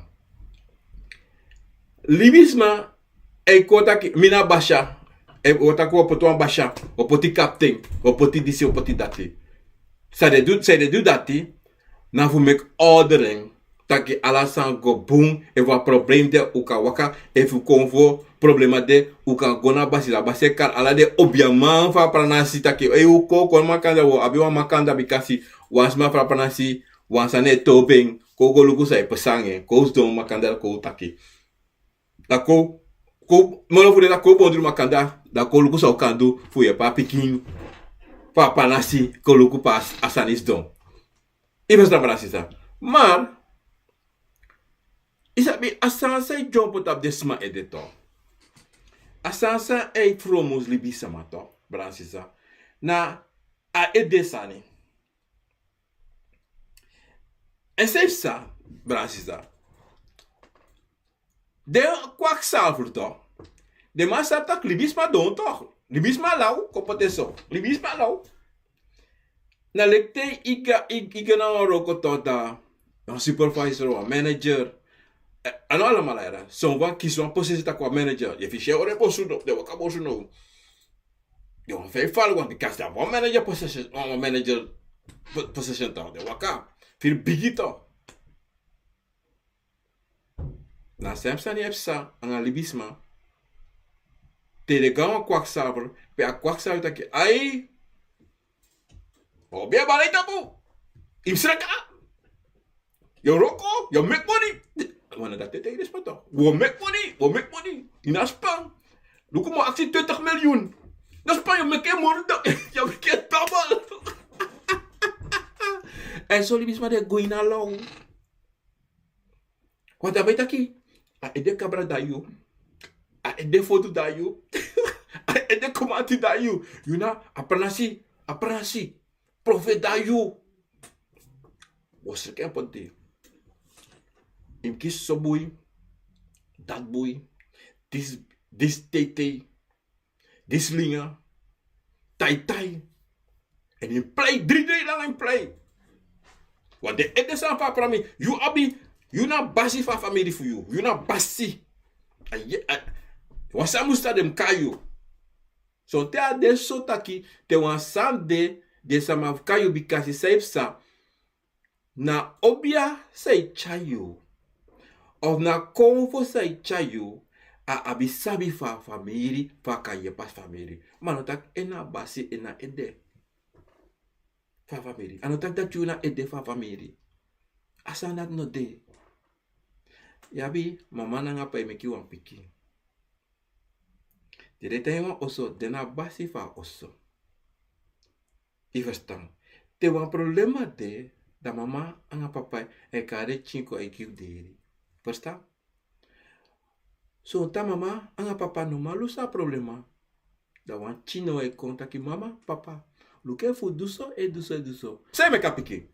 Libisma e kon taki mi na basha. E o taki wi o poti wan basha, wi o poti kapten, wi o poti disi, wi o poti dati. San den du, san den du dati, na fu meki ordering. Taki ala sani go bun, efu wan problem de un kan waka, efu konfo problema de un kan go na basi, dan basi e kari ala den obiaman fu a pranasi taki, ei, un kon, kon na makandra, wi o abi wan makandra, bikasi wan sma fu a pranasi, wan sani e tobi en, kon go luku san e pasa nanga en, kon sidon makandra, kon taki. Dan kon, kon, moro fu den, dan kon bondru makandra, dan kon luku san un kan du fu yepi a pikin fu a pranasi kon luku pe a sani sidon. Yu ferstan, brada sisa? Ma yu sabi a sani san e dyompo tapu den sma ede to. A sani san e fromu libisma to, brada sisa. Na a ede sani. En san yu sa, brada sisa. Den kwaksalver to. Den man sabi taki libisma don to. Libisma law, kon poti en so. Libisma law. Na leki te yu go, yu go na wan wroko to, dan wan supervisor, wan manager. Eh, a no alamala yara. Son wan kisi wan position taki wan manager. Yu e firi, yu e hori en bosu no, den waka bosu no. Den wan feifi fala wan, bikasi den abi wan manager position, wan, wan manager po-, position to. Den waka. Firi bigi to. Na a sem sani e psa anga libisma. Te den go na wan kwaksalver, pe a kwaksalver taki, ai, o ben e bari tapu. Yu mus sraka. Yu o wroko, yu o meki moni. Wan na dati e taigi den sma to. Wi o meki moni. Wi o meki moni. Yu na span. Luku mi o aksi twintig miljoen. Na span yu o meki en moni dan. Yu o meki en tabel. Èn so libisma de go ini a law. Want a ben taki, a ede kabra dan yu. A ede fotu dan yu. A ede komati dan yu. Yu na a pranasi, a pranasi. Profet dan yu. Wi o sriki en poti. Yu mus kisi so bui, dati bui, disi, disi teitei, disi linga, taitai. Èn yu mus prei, dri dei langa yu mus prei. Want den ede san fu a famiri, yu abi, yu na basi fu a famiri fu yu, yu na basi. A ye, a, wan sani mus tan den mus kai yu. Sonten a de so taki, te wan sani de, den sama fu kai yu bikasi san e psa, na obia san e tyari yu, of na konfo san e tyari yu, a abi sabi fu a famiri, fu a kan yepi a famiri. Ma a no taki en na basi, en na ede fu a famiri. A no taki dati yu na ede fu a famiri. A sani dati no de. Yu abi mama nanga p'pa e meki wan pikin. Den de tan ini wan oso, den na basi fu a oso. Yu ferstan? Te wan problema de, dan mama nanga p'pa e kari den pikin kon e gi yu deri. Ferstan? Sonten mama nanga p'pa no man lusu a problema. Dan wan pikin no e kon taki: "Mama, p'pa, luku efu du so, e du so, e du so." San e meki a pikin?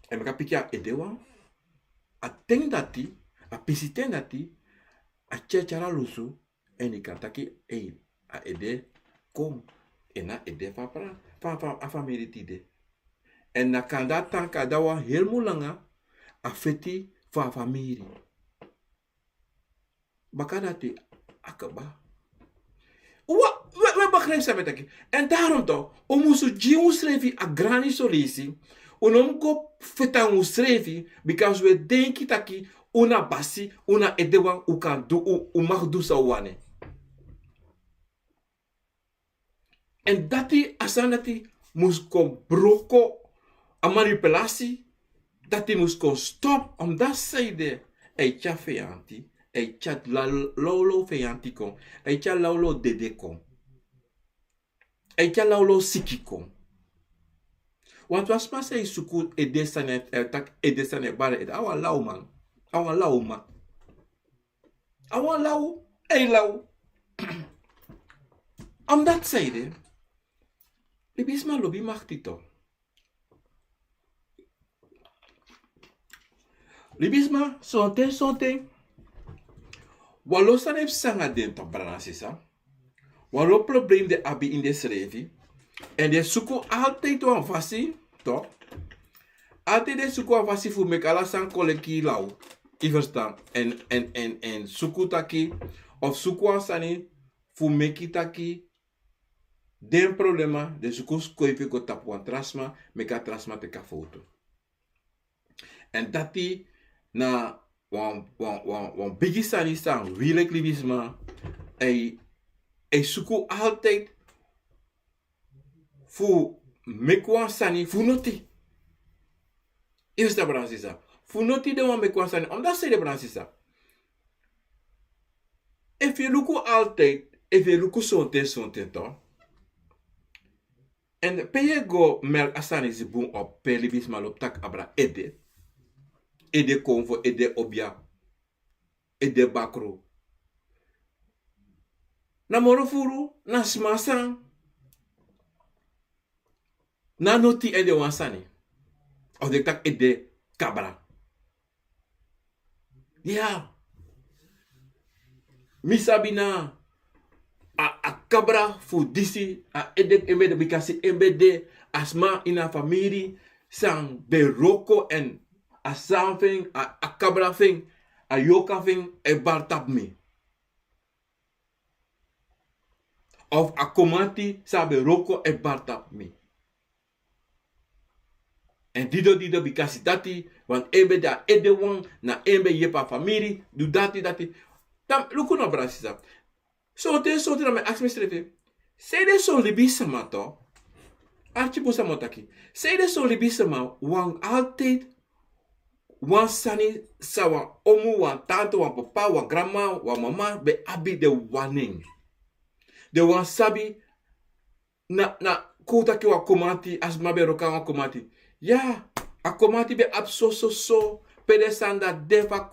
E meki a pikin a ede wan. A ten dati, a pisi ten dati, a tyari tyari a lusu, èn yu kan taki, ei, a ede kon, en na ede fu a pra-, fu a, fu a famiri tide. Èn na kande a tan kande a wan heri mun langa, a feti fu a famiri. Baka dati a kaba. Wi, wi, wi e begrijp san mi e taki. Èn daarom toch, un musu gi unsrefi a grani soleisi. Un no mus go feti nanga unsrefi, bika un e denki taki un na basi, un na edewan, un kan du, un, un mag du san un wani. Èn dati a sani dati mus kon broko, a manipulasi dati mus kon stop, omdat san ede, a e tyari feyanti, a e tyari la-, lawlaw feyanti kon, a e tyari lawlaw dede kon, a e tyari lawlaw siki kon. Want wan sma san e suku ede sani, e taki ede sani e bari ede, a wan lawman, a wan lawman. A wan law, a e law. Omdat san ede, libisma lobi makti toch. Libisma, sonten, sonten, wan lo sani e psa nanga den toch, brada nanga sisa. Wan lo problem den abi ini densrefi. Èn den e suku altijd wan fasi toch. Altijd den e suku wan fasi fu meki ala sani kon leki law. Yu ferstan? Èn, èn, èn, èn suku taki, of suku wan sani fu meki taki den problema, den suku skoipi go tapu wan tra sma, meki a tra sma teki a fowtu. Èn dati na wan, wan, wan, wan bigi sani san wi leki libisma e, e suku altijd fu meki wan sani fu noti. Yu ferstan, brada nanga sisa? Fu noti den wani meki wan sani. Omdat san ede, brada nanga sisa, efu yu luku altijd, efu yu luku sonten, sonten toch. Èn pe yu e go merk a sani disi bun, op pe libisma lobi taki abra ede. Ede konfo, ede obia, ede bakru. Na moro furu na sma san na noti ede wan sani. Of den e taki ede kabra. Ya. Mi sabi na a, a kabra fu disi, a ede en ben de, bikasi en ben de a sma ini a famiri san ben wroko èn a sani fu en, a, a kabra fu en, a yorka fu en e bari tapu mi. Of a komati san a ben wroko e bari tapu mi. Èn dido, dido, bikasi dati, want en ben de a edewan, na en ben yepi a famiri, du dati, dati. Dan luku no, brada nanga sisa. Sonten, sonten dan mi e aksi misrefi, sanede son libisma toch, arki bun san mi o taki, sanede son libisma wani altijd Wan sani san wan omu, wan tante, wan papa, wan granma, wan mama ben abi, den wani en. Den wani sabi na, na kon taki wan komanti, a sma ben wroko nanga wan komanti. Ya, a komanti ben abi so, so, so, pe den sani dati de fu a,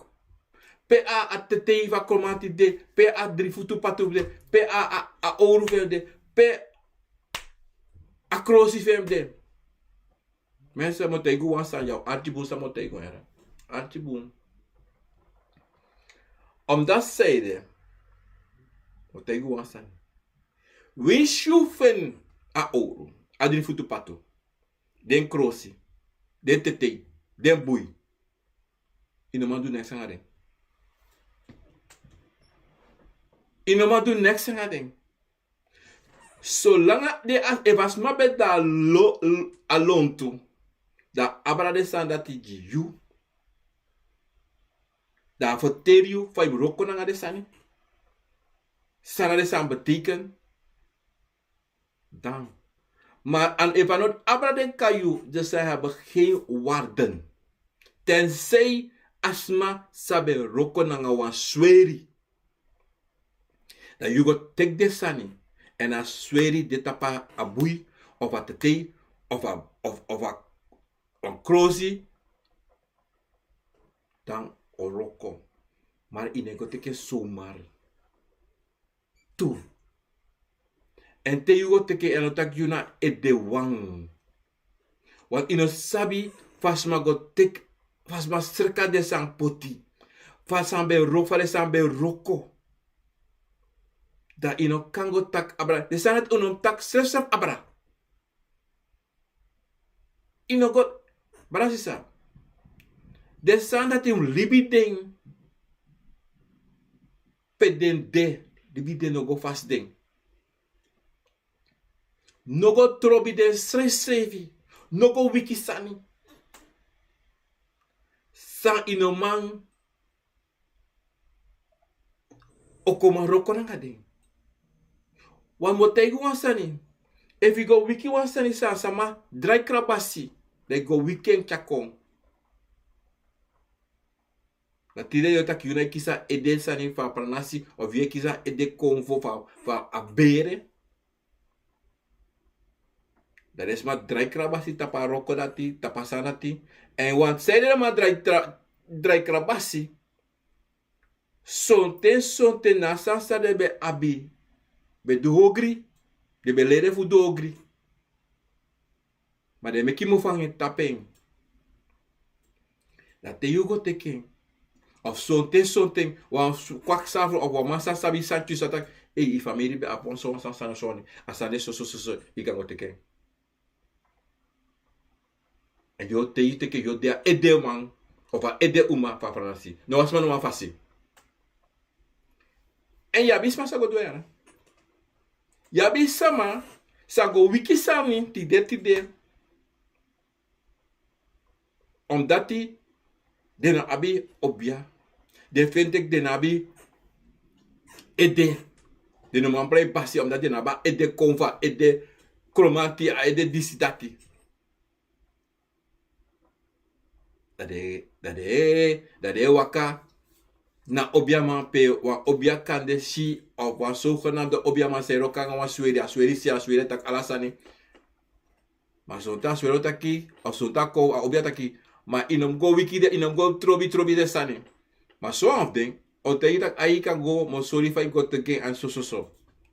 pe a, a tetei fu a komanti de, pe a dri futu patu de, pe a, a, a owru fu en de, pe a krosi fu en de. Mensen, mi o taigi un wan sani ya, arki bun san mi o taigi un, yere. Arki bun. Omdat zij de, mi o taigi un wan sani. Winsi yu feni a owru, a dri futu patu, den krosi, den tetei, den bui, yu no man du neks nanga den. Yu no man du neks nanga den. Solanga den a, efu a sma ben de a lo-, a lontu, dan a abra den sani dati gi yu. Dan a ferteri yu fa yu mus wroko nanga den sani. San na den sani betekent. Dan. Maar en, efu a no abra den gi yu, dus zij hebben geen waarde. Tenzij a sma sa ben wroko nanga wan sweri. Dan yu go teki den sani. Èn a sweri de tapu a bui, of a tetei, of a, of, of a, wan krosi. Dan a o wroko. Maar yu no e go teki en zomaar. Tu. Èn te yu go teki en, a no taki yu na edewan. Want yu no sabi fa sma go teki, fa sma sreka den sani poti. Fa sani ben wroko, fa den sani ben wroko. Dan yu no kan go taki abra. Den sani dati un no mus taki srefsrefi abra. Yu no go, brada, sisa. Den sani dati yu mus libi den. Pe den de, libi den, no go fasi den. No go trobi den srefsrefi. No go wiki sani san yu no man o kon man wroko nanga den. Wan mi o taigi wan sani. Efu yu go wiki wan sani san a sama drai krabasi, dan yu go wiki en tyari kon. Dan tide yu o taki yu no e kisi a ede sani fu a pranasi, of yu e kisi a ede konfo fu a, fu a bere. Dan den sma drai krabasi tapu a wroko dati, tapu a sani dati. Èn wan san ede den man drai tra-, drai krabasi. Sonten, sonten na a sani san den ben abi ben du ogri. Den ben lere fu du ogri. Ma den meki mofu nanga en tapu en. Dan te yu go teki en. Of sonten, sonten, wan su-, kwakzalver of wan man san sabi sani tu san taki, ei, yu famiri ben abi wan so, wan sani, sani, sani, a sani de so, so, so, so, yu kan go teki en. Èn yu o, te yu teki en, yu o de a edeman of a ede uma fu a pranasi. No wan sma no man fasi. Èn yu abi sma san go du en, yere. Yu abi sama san go wiki sani tide, tide. Omdati den no abi obia. Den feni taki den no abi ede. Den no man prei basi, omdati den no abi a ede konfo, a ede kromanti, a ede disi, dati. Dan den, dan den, dan den e waka na obiaman pe wan obia kande si, of wan zogenaamde obiaman san e wroko nanga wan sweri, a sweri si, a sweri taki ala sani. Ma sonten a sweri o taki, of sonten a kon, a obia taki, ma yu no mus go wiki den, yu no mus go trobi, trobi den sani. Ma son wan fu den o taigi yu taki ai, yu kan go, mi o sori fa yu go teki en, èn so, so, so.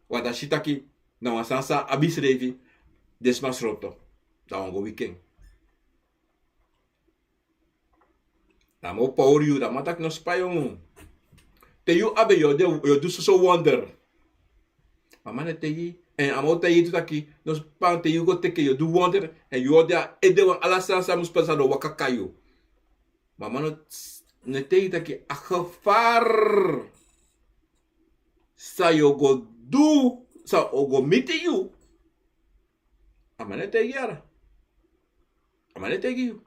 Wan dati si taki na wan sani san abi srefi, den sma sroto. Dan wan go wiki en. Dan a man o pawru yu, dan a man taki no span yu. Te yu abi, yu o de, yu o du soso wonder. A man no e taigi, èn a man o taigi yu tu taki no span, te yu go teki en, yu o du wonder, èn yu o de a edewan, ala sani san mus pasa, den o waka kon na yu. Ma a man no, no e taigi yu taki a gevaar san yu o go du, san o go miti yu. A man no e taigi yu, yere. A man no e taigi yu.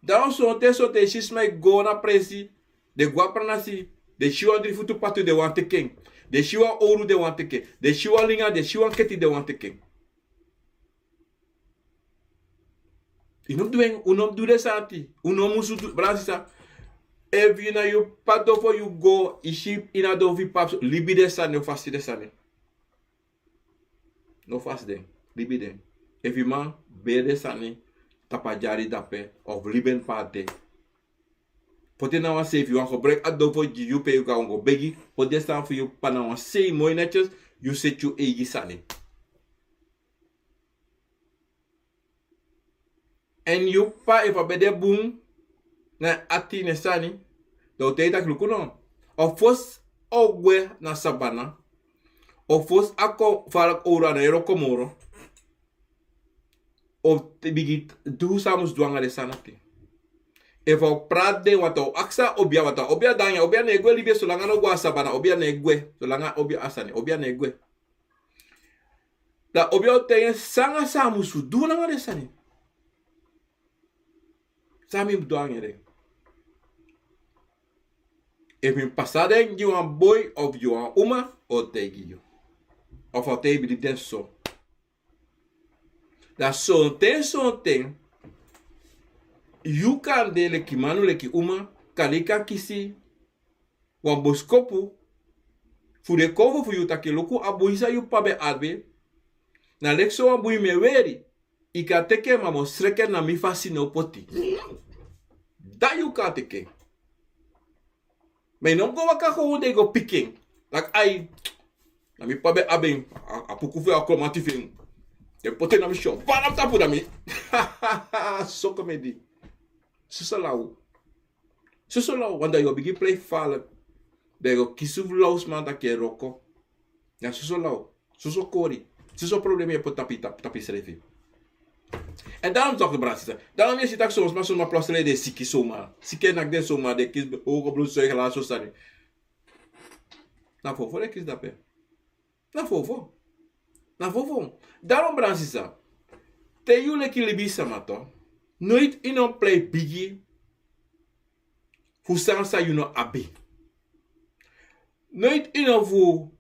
Dan sonten, sonten yu si sma e go na presi, den go na pranasi, den si wan dri futu patu, den wani teki en. Den si wan owru, den wani teki en. Den si wan linga, den si wan keti, den wani teki en. Yu no mus du en, un no mus du den sani ati. Un no musu du, brada, sisa. Efu yu na yu p'pa dofo yu go, yu si ini a dofo fu yu p'pa, libi den sani, no fasi den sani. No fasi den, libi den. Efu yu man, beri den sani tapu a dyari drape, of libi en pe a de. Poti en na wan sei, efu yu wani gebruiki a dofo gi yu pe yu kan go begi, poti den sani fu yu p'pa na wan sei moi netjes, yu seti yu eigi sani. Èn yu p'pa, efu a ben de bun na en ati, na en sani, dan un taigi taki luku no. A fosi a o gwe na sabana, a fosi a kon fara owru, a no e wroko moro. A o bigin du san a mus du nanga den sani ati. Efu a o prati den, want a o aksi a obia, want a obia dangi, a obia no e gwe libi solanga a no go na sabana, obia no e gwe. Solanga a obia a sani, obia no e gwe. Dan a obia o taigi en san nanga san a musu du nanga den sani. San mi mus du nanga den. Efu mi pasa den gi wan boi of gi wan uma, a o taigi yu. Of a o taigi yu, mi libi den so. Dan sonten, sonten, yu kan de leki manu, leki uma, kande yu kan kisi wan boskopu fu den kownu fu yu taki luku, a bun san yu p'pa ben abi, na leki so wan bun mi e weri. Yu kan teki en, ma mi o sreki en na mi fasi, no poti. Dan yu kan teki en. Ma yu no mus go waka kon, dan yu go piki en. Taki ai, na mi p'pa ben abi en, a, a puku fu en, a klomati fu en. Den poti en na mi syon, bari na mi tapu, na mi. Soso komedi. Soso law. Soso law, want dan yu o bigin plei fala. Dan yu o kisi fu law sma taki yu e wroko. Na soso law. Soso kori. Soso problema yu e poti tapu, tapu, tapu yusrefi. Èn daarom taki, brada, sisa. Daarom yu e si taki son sma, son sma plotseling den siki soma. Siki e naki den soma, den kisi hoge bloedsuiker, ala so sani. Na fofo den kisi drape. Na fofo. Na fofo. Daarom, brada, sisa, te yu leki libisama tu, noiti yu no mus plei bigi fu sani san yu no abi. Noiti yu no fu,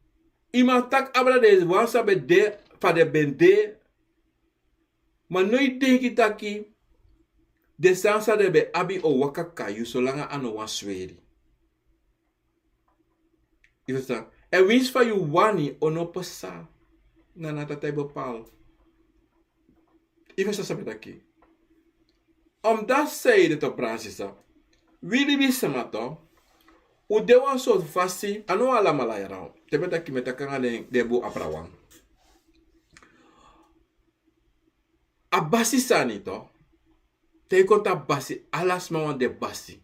yu man taki abra den wan san ben de, fa den ben de, ma noiti denki taki den sani san den ben abi o waka kon na yu solanga a no wan sweri. Yu ferstan? Èn winsi fa yu wani, a no pasa. Na, na Tata e bepaal. Yu ferstan san mi e taki? Omdat zij de, toch, brada, sisa. Wi libisama tu, un de wan sortu fasi, a no alamala yara. Te mi e taki, mi e taki nanga den, den bun abra wan. A basi sani tu. Te yu kon tapu basi, ala sma wani de basi.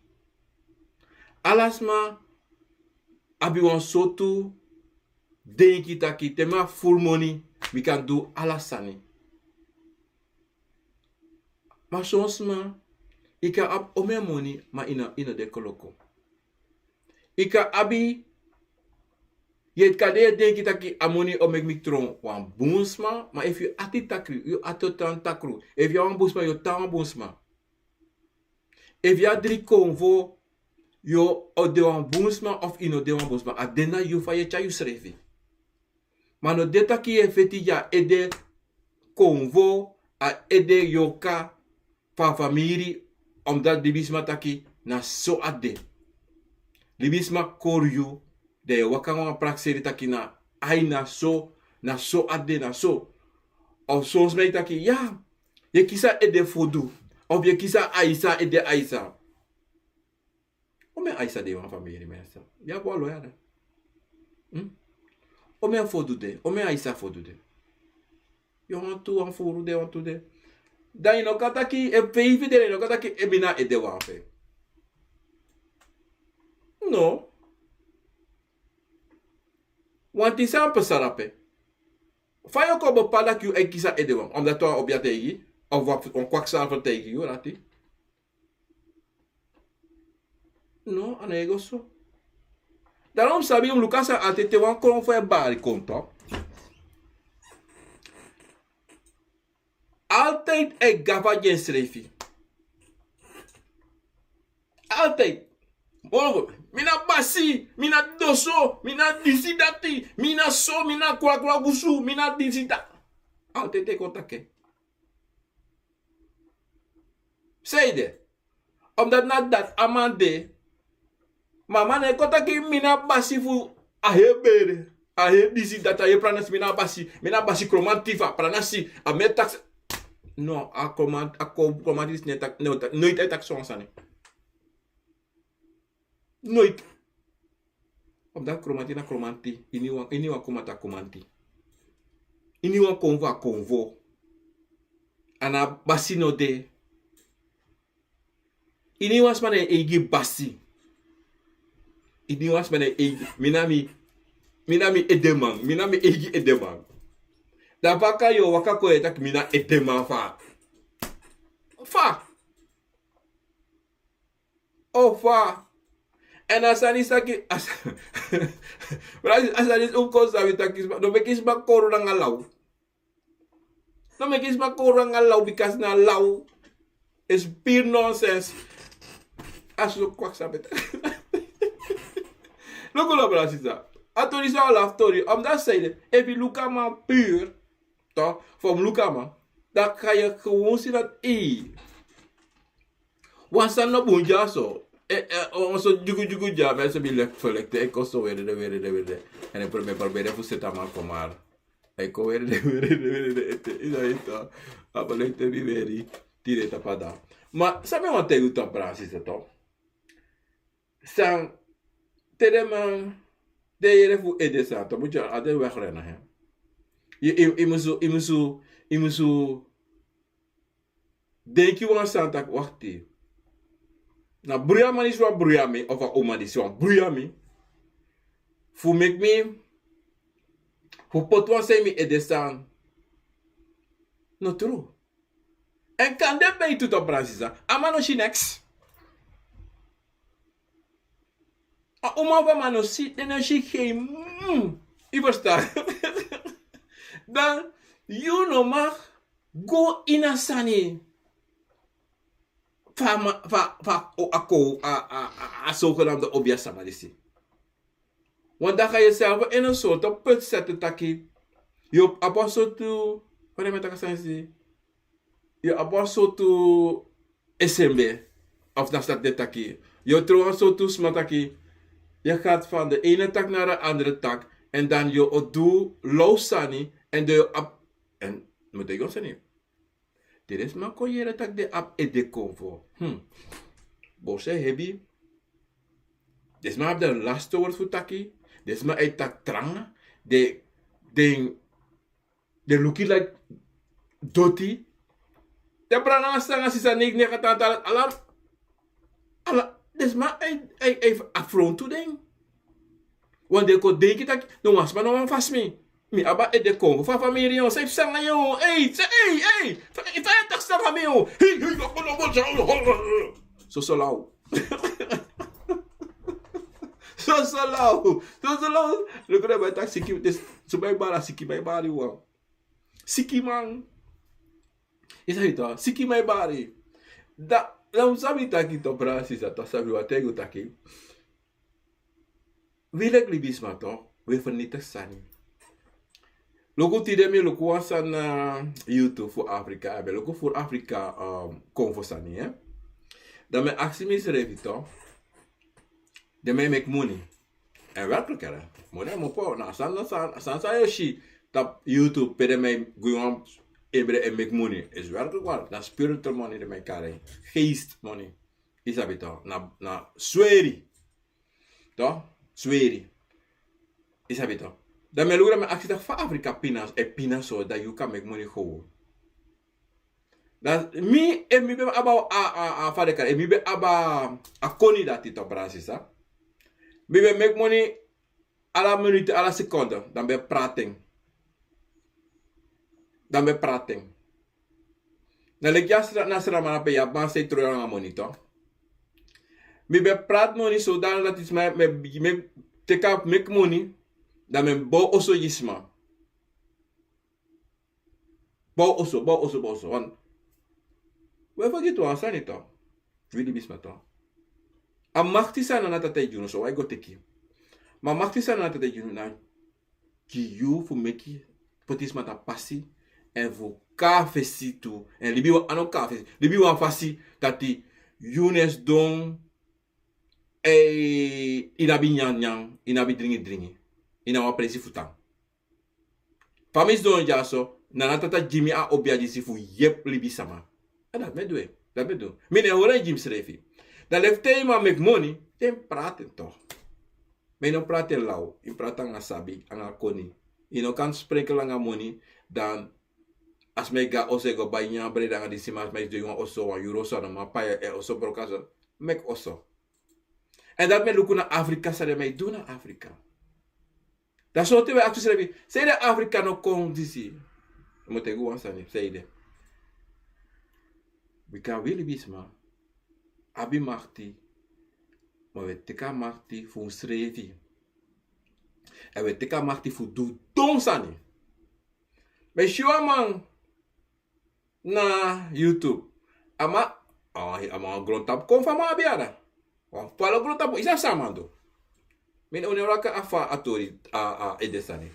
Ala sma abi wan sortu denki taki te mi abi furu moni, mi kan du ala sani. Ma son sma, yu kan abi omeni moni, ma yu no, yu no de koloko. Yu kan abi, yu kan de e denki taki a moni o meki mi tron wan bun sma, ma efu yu ati takru, yu ati o tan takru. Efu yu a wan bun sma, yu o tan wan bun sma. Efu yu a dri konvo, yu o de wan bun sma of yu no de wan bun sma. A de na yu fa yu e tyari yusrefi. Ma no de taki yu e feti gi a ede konvo, a ede yorka fu a famiri, omdat libisma taki na so a de. Libisma kori yu, dan yu e waka nanga wan prakseri taki na ai, na so, na so a de, na so. Of son sma e taki, ya, yu e kisi a ede fodu. Of yu e kisi a aisa, ede aisa. Omeni aisa de wan famiri, mensen? Yu abi wan loya de. Hm? Omeni fodu de, omeni aisa fodu de. Yu wantu wan furu de, wantu de. Dan yu no kan taki, e feifi de, yu no kan taki, e mi na ede wan fu en. No. Wanti san pasa drape. Fa yu o kon bepali taki yu e kisi a ede wan? Omdat wan obia taigi, of wan, wan kwakzalver taigi yu dati. No, a no e go so. Daarom sabi, yu mus luku a sani altijd, te wan kron fu e bari kon tu. Altijd e gafa gi ensrefi. Altijd. Moro, mi na basi, mi na doso, mi na disi dati, mi na so, mi na kwakwagusu, mi na disi da. Altijd e kon taki. San ede? Omdat na dati a man de. Ma a man no e kon taki mi na basi fu a heri bere, a heri disi, dati, a heri pranasi, mi na basi, mi na basi kromanti fu a pranasi, a mi e taki. No, a kromanti, a kromanti disi no e taki, no, noiti a e taki so wan sani. Noiti. Omdat kromanti na kromanti, iniwan, iniwan kromanti a kromanti. Iniwan konvo a konvo. A na basi no de. Iniwan sma na en eigi basi. Iniwan sma na en eigi, mi na mi, mi na mi edeman, mi na mi eigi edeman. Dan fa kan yu o waka kon e taki mi na edeman fa? Fa? O fa? Èn a sani saki, a sa-, a sani un kon sabi taki sma, no meki sma kowru nanga law. No meki sma kowru nanga law, bikasi na law is pure nonsense. A so kwaksa beta. Luku no, brada, sisa. A tori san a lafu tori, omdat san ede, efu yu luku a man pure, toch, fu a man luku a man, dan kan yu gewoon si dati, ei, wan sani no bun dyaso. Eh, eh, wan so dyugu dyugu dya, mensen, mi lek verlekte, e kon so weri de, weri de, weri de. Èn e probeer, probeer fu seti a man kon, maar e kon weri de, weri de, weri de, ete, yu sabi toch. A verlekte mi weri, tide tapu a dati. Ma san mi wani taigi yu toch, brada, sisa, toch. San, te den man, den yere fu ede sani toch, mus yu altijd wegrennen, hè. Yu, yu, yu musu, yu musu, yu musu denki wan sani taki, wakti. Na bruya man disi wani bruya mi, of a uma disi wani bruya mi, fu meki mi, fu poti wan sani mi ede san no tru. Èn kande ben tu toch, brada, sisa, a man no si neks. A uma fu a man no si, den no si geen, mm, yu ferstan. Dan yu no mag go ini a sani fu a ma-, fu a, fu a, o, a ko-, a, a, a, a zogenaamde obiasma disi. Want dan ga yu zelf in een soort put zetten taki yu abi wan sortu, fa den e taki a sani disi, yu abi wan sortu S M B, of dan san den e taki, yu o tron wan sortu sma taki, yu gaat van de ene tak naar de andere tak, en dan yu o du law sani, en dan yu abi, en mi e taigi wan sani. Te den sma kon yere taki den abi ede konfo. Hmm. Bose hebi. Den sma abi den laste word fu taki. Den sma e taki tranga. Den, den, den luku like doti. Den brada nanga sisa, nanga sisa, neigi neigi, tanta, ala, ala, den sma e, e, e afrontu den. Want den kon denki taki, no, wan sma no wani fasi mi. Mi abi a ede konfo fu a famiri, yu. San yu psa nanga yu? Ei, san, ei, ei. San, san yu e taki sani nanga mi, yu? Hei, hei, no, no, no, no. Soso law. Soso law. Soso law. Luku den man e taki siki, den, so man e bari, siki man e bari, wan. Sikiman. Yu sabi toch, sikiman e bari. Da, dan un sabi taki toch, brada, sisa, toch, sabi wan ten go taki. Wi leki libisma toch, wi e vernietig sani. Luku tide mi e luku wan sani na YouTube fu Afrika, mi e luku fu Afrika, um, konfo sani, hè. Dan mi e aksi misrefi toch. Den man e meki moni. En werkelijk, hè. Moni e meki moni. Na sani, na sani, sani san yu e si tapu YouTube, pe den man e go wan ebre e meki moni. Is werkelijk waar. Na spiritual moni den man e kari. Geest moni. Yu sabi toch. Na, na sweri. Toch? Sweri. Yu sabi toch. Dan mi e luku, dan mi e aksi taki fa Afrika pina, e pina so, dan yu kan meki moni gewoon. Dan mi, efu mi ben abi a, a, a, fa den e kari, efu mi ben abi a koni dati toch, brada, sisa. Mi ben meki moni ala minuut, ala seconde, dan mi ben prati en. Dan mi ben prati en. Na leki a sra-, na Sraman ape, yu abi man san e tron yu nanga moni toch. Mi ben prati moni so, dan dati sma, mi, mi teki a meki moni, dan mi bow oso gi sma. Bow oso, bow oso, bow oso. Want wi e fergiti wan sani toch. Wi libisma toch. A makti san Nana Tata e gi unu, so wi e go teki. Ma a makti san Nana Tata e gi unu, na gi yu fu meki, poti sma tapu pasi, èn fu kon na fesi tu. Èn libi wan, a no kon na fesi, libi wan fasi dati yu no e sidon, eh, yu no abi nyanyan, yu no abi dringidringi, yu no abi wan presi fu tan. Fa mi sidon dyaso, na Tata gi mi a obia disi fu yepi libisama. A dati mi e du, dati mi e du. Mi no e hori en gi misrefi. Dan leki te yu man meki moni, dan yu prati en toch. Ma yu no prati en law, yu prati nanga sabi, nanga koni. Yu no kan spreken nanga moni, dan a sma e go na oso e go bai nyanyan, brede nanga disi, ma a sma e sidon ini wan oso, wan yuru oso, a no man pai en, oso broko, a so meki oso. Èn dati mi e luku na Afrika, san den man e du na Afrika. Dan sortu wi e aksi usrefi, sanede Afrika no kon disi? Mi o taigi wan sani, sanede? Bika wi libisma abi makti, ma wi e teki a makti fu usrefi. Èn wi e teki a makti fu du don sani. Mi e si wan man na YouTube. A man, a man, a man wan grontapu kon fu a man abi, a da. Wan falo grontapu, yu sabi san a man du? Mi no, un no e waka a fa a tori, a, a ede sani.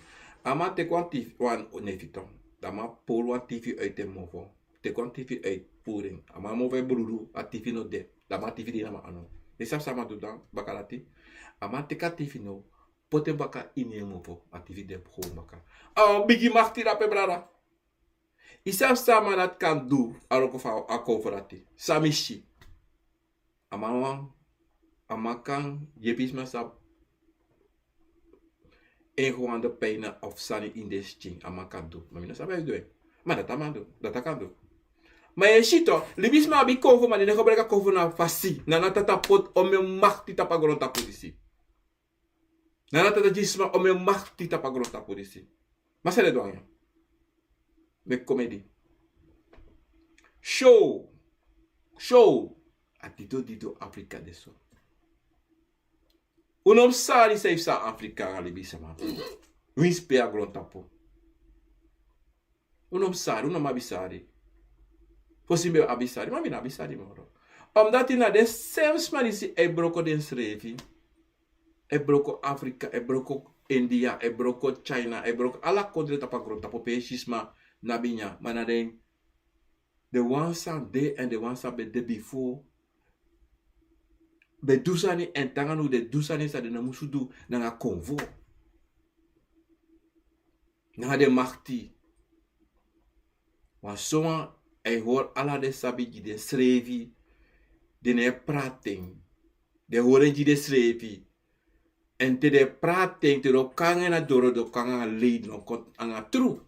A man teki wan tifi, wan nefi tu. Dan a man puru wan tifi uit en mofo. Teki wan tifi uit, puru en. A man mofo e brudu, a tifi no de. Dan a man tifi de ini a man anu. Yu sabi san a man du dan, baka dati? A man teki a tifi now, poti en baka ini en mofo. A tifi de gewoon baka. A wan bigi makti drape, brada. Yu sabi san a man dati kan du, a wroko fu a kowfu dati? San mi si. A man wan, a man kan yepi sma san abi en gewande pijnen of sani ini den skin, a man kan du. Ma mi no sabi a e du en. Ma dati a man du, dati a kan du. Ma yu e si toch, libisma abi kowfu, ma den no e gebruiki a kowfu na a fasi. Na Tata poti omeni makti tapu a grontapu disi. Na Tata gi sma omeni makti tapu a grontapu disi. Ma san den e du nanga en? Meki komedi. Show. Show. A dido dido Afrika de so. Un no mus sari san yu fu san Afrika nanga libisma. Winsi pe a grontapu. Un no mus sari, un no mus abi sari. Fosi mi be abi sari, ma mi no abi sari moro. Omdati na den sem sma disi e broko densrefi. E broko Afrika, e broko India, e broko China, e broko ala kondre tapu a grontapu pe yu e si sma no abi nyan, ma na den, den wan san de èn den wan san be de bifo, be du sani èn te nanga now den du sani san den no musu du nanga konfo. Nanga den makti. Wan sowan e hori ala den sabi gi densrefi, den no e prati en. Den hori en gi densrefi. Èn te den e prati en, te den o kon nanga en na doro, den o kon nanga lei, den no kon nanga tru.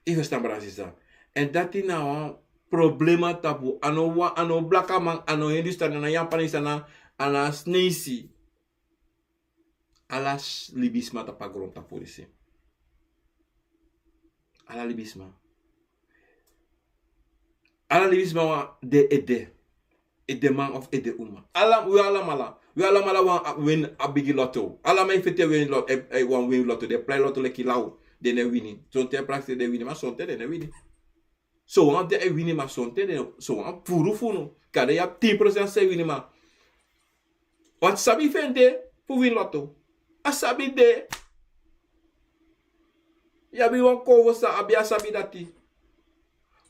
Yu ferstan, brada, sisa? Èn dati na wan problema tapu, a no wan, a no blakaman, a no Hindustan, a no Yapanesi, a no, a no Sneisi. Ala s-, libisma tapu a grontapu disi. Ala libisma. Ala libisma wan de ede. Edeman of edeuma. Ala, wi alamala. Wi alamala wan, a, win a bigi lotto. Ala man e feti e win lot-, e, e, wan win lotto. Den e play lotto leki law. Den no e wini. Sonten e prakseri den e wini, ma sonten den no e wini. Sowan de e wini, ma sonten den, sowan furu fu unu. Kande yu abi tin procent san e wini, ma wan sabi fende fu win lotto. A sabi de. Yu abi wan konfo san abi a sabi dati.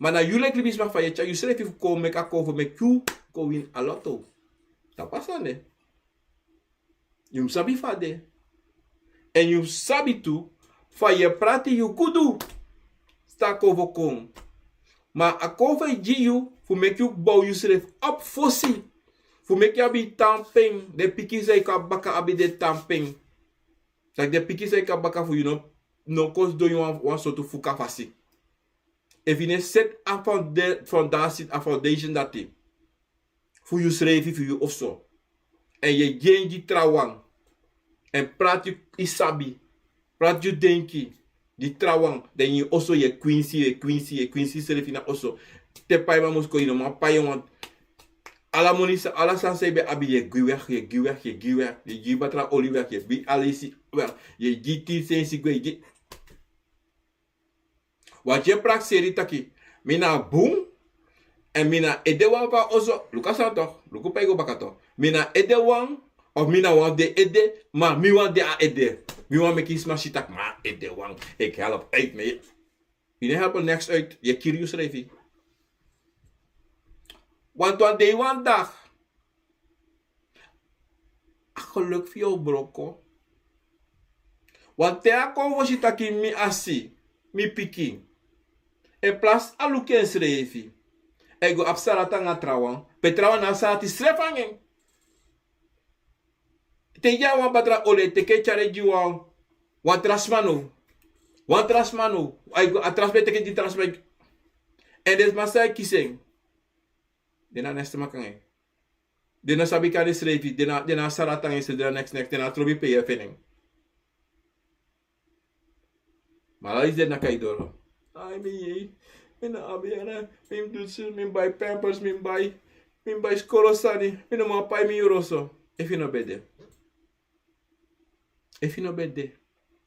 Ma na yu leki libisma fa yu e tyari yusrefi fu kon meki a konfo meki yu kon wini a lotto. Tapu a sani de. Yu mus sabi fa a de. Èn yu mus sabi tu fa yu e prati yu gudu. San a konfo kon. Ma a konfo e gi yu fu meki yu bow yusrefi opo fosi. Fu meki yu abi tan pen. Den pikin san e kon na baka abi den tan pen. Taki den pikin san e kon na baka fu yu no, no kon sidon ini wan, wan sortu fuka fasi. Efu yu no e seti a founda-, foundasi, a foundation dati fu yusrefi, fu yu oso. Èn yu e gi en gi trawan. Èn prati yu sabi. Prati yu denki. Gi trawan. Dan ini yu oso yu e kwinsi, yu e kwinsi, yu e kwinsi yusrefi na oso. Te paiman mus kon, yu no man pai en wan. Ala moni san, ala sani san yu be abi, yu e gi weg, yu e gi weg, yu e gi weg. Yu e gi batra oli weg, yu e gi alisi weg. Yu e gi tin sensi gwe, yu e gi Wan yu e prakseri taki, mi na bun, èn mi na edewan fu a oso, luku a sani toch, luku pe yu go baka toch. Mi na edewan, of mi na wan fu den ede, ma mi wani de a ede. Mi wani meki sma si taki, ma edewan, ik help uit, mi. Yu no help neks uit, yu e kiri yusrefi. Want wan dei wan dag, a geluk fu yu o broko. Want te a kon fosi taki mi asi, mi pikin, en plas a luku ensrefi, a e go abi sarati nanga trawan, pe trawan na a sarati srefi nanga en. Te yu a wan batra oli e teke tyari gi wan, wan tra sma now. Wan tra sma now, a e go, a tra sma e teke gi tra sma. En den sma san e kisi en, den na neks sma nanga en. Den no sabi kari srefi, den na, den na sarati nanga ensrefi, den na neks neks, den na trobi pe yu e feni en. Ma ala disi den na kai doro. Ai, mi yei. Mi no abi, mi mus du disi, mi mus bai pampers, mi mus bai, mi mus bai skoro sani, mi no man pai mi yuru oso. Efu yu no ben de. Efu yu no ben de.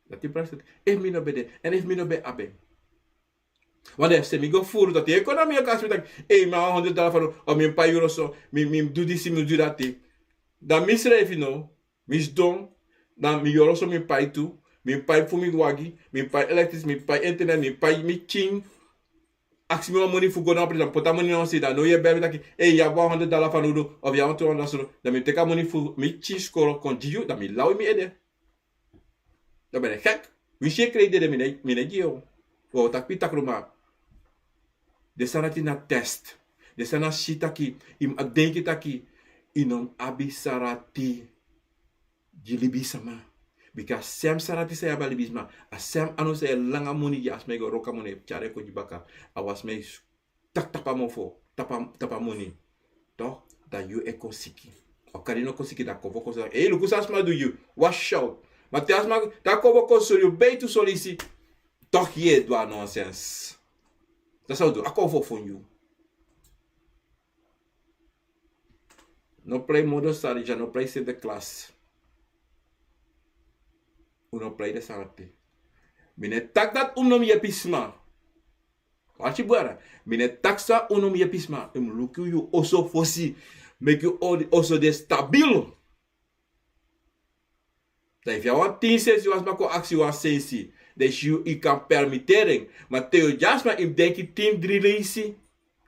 Dati prakseri. Efu mi no ben de. En efu mi no ben abi en. Want dan efu mi go furu, dati ekonomi o kon aksi mi taki, ei, mi abi wan hondro dala fanowdu, o mi mus pai yuru oso, mi, mi mus du disi, mi mus du dati. Dan misrefi now, mi sidon, dan mi yuru oso mi pai tu, mi pai fu mi wagi, mi pai elektris, mi pai internet, mi pai mi pikin. Aksi mi wan moni fu go na wan presi, dan poti a moni na wan sei, dan now yu e bel mi taki, ei, yu abi wan hondro dala fanowdu, of yu abi wan tu hondro dala fanowdu, dan mi teki a moni fu mi pikin skoro kon gi yu, dan mi law yu mi ede. Dan ben e gek. Winsi yu e krei dede, mi no e, mi no e gi yu. O taki pi takru ma. Den sarati na test. Den sani na si taki, yu mus denki taki, yu no mus abi sarati gi libisma. Bika a sem sarati san yu abi a libisma, a sem anu san yu e langa moni gi, a sma e go wroko a moni, tyari en kon gi baka. A wan sma e taki tapu a mofo, tapu a, tapu a moni. Toch, dan yu e kon siki. O kari no kon siki, dan konfo kon sori. Ei, luku san a sma du yu. Wash out. Ma te a sma, dan konfo kon sori yu, beitu solisi. Toch yu e du a nonsens. Dati san un du, a konfo fon yu. No prei modo sari, dya no prei Sinterklaas. Un no prei den sani ape. Mi no e taki dati un no mus yepi sma. Wasi bwara. Mi no e taki san un no mus yepi sma. Un mus luku yu oso fosi. Meki yu o-, oso de stabil. Dan efu yu abi wan tin sensi, wan sma kon aksi wan sensi, dan yu, yu kan permitteri en. Ma te yu o gi a sma, yu mus denki tin dri leisi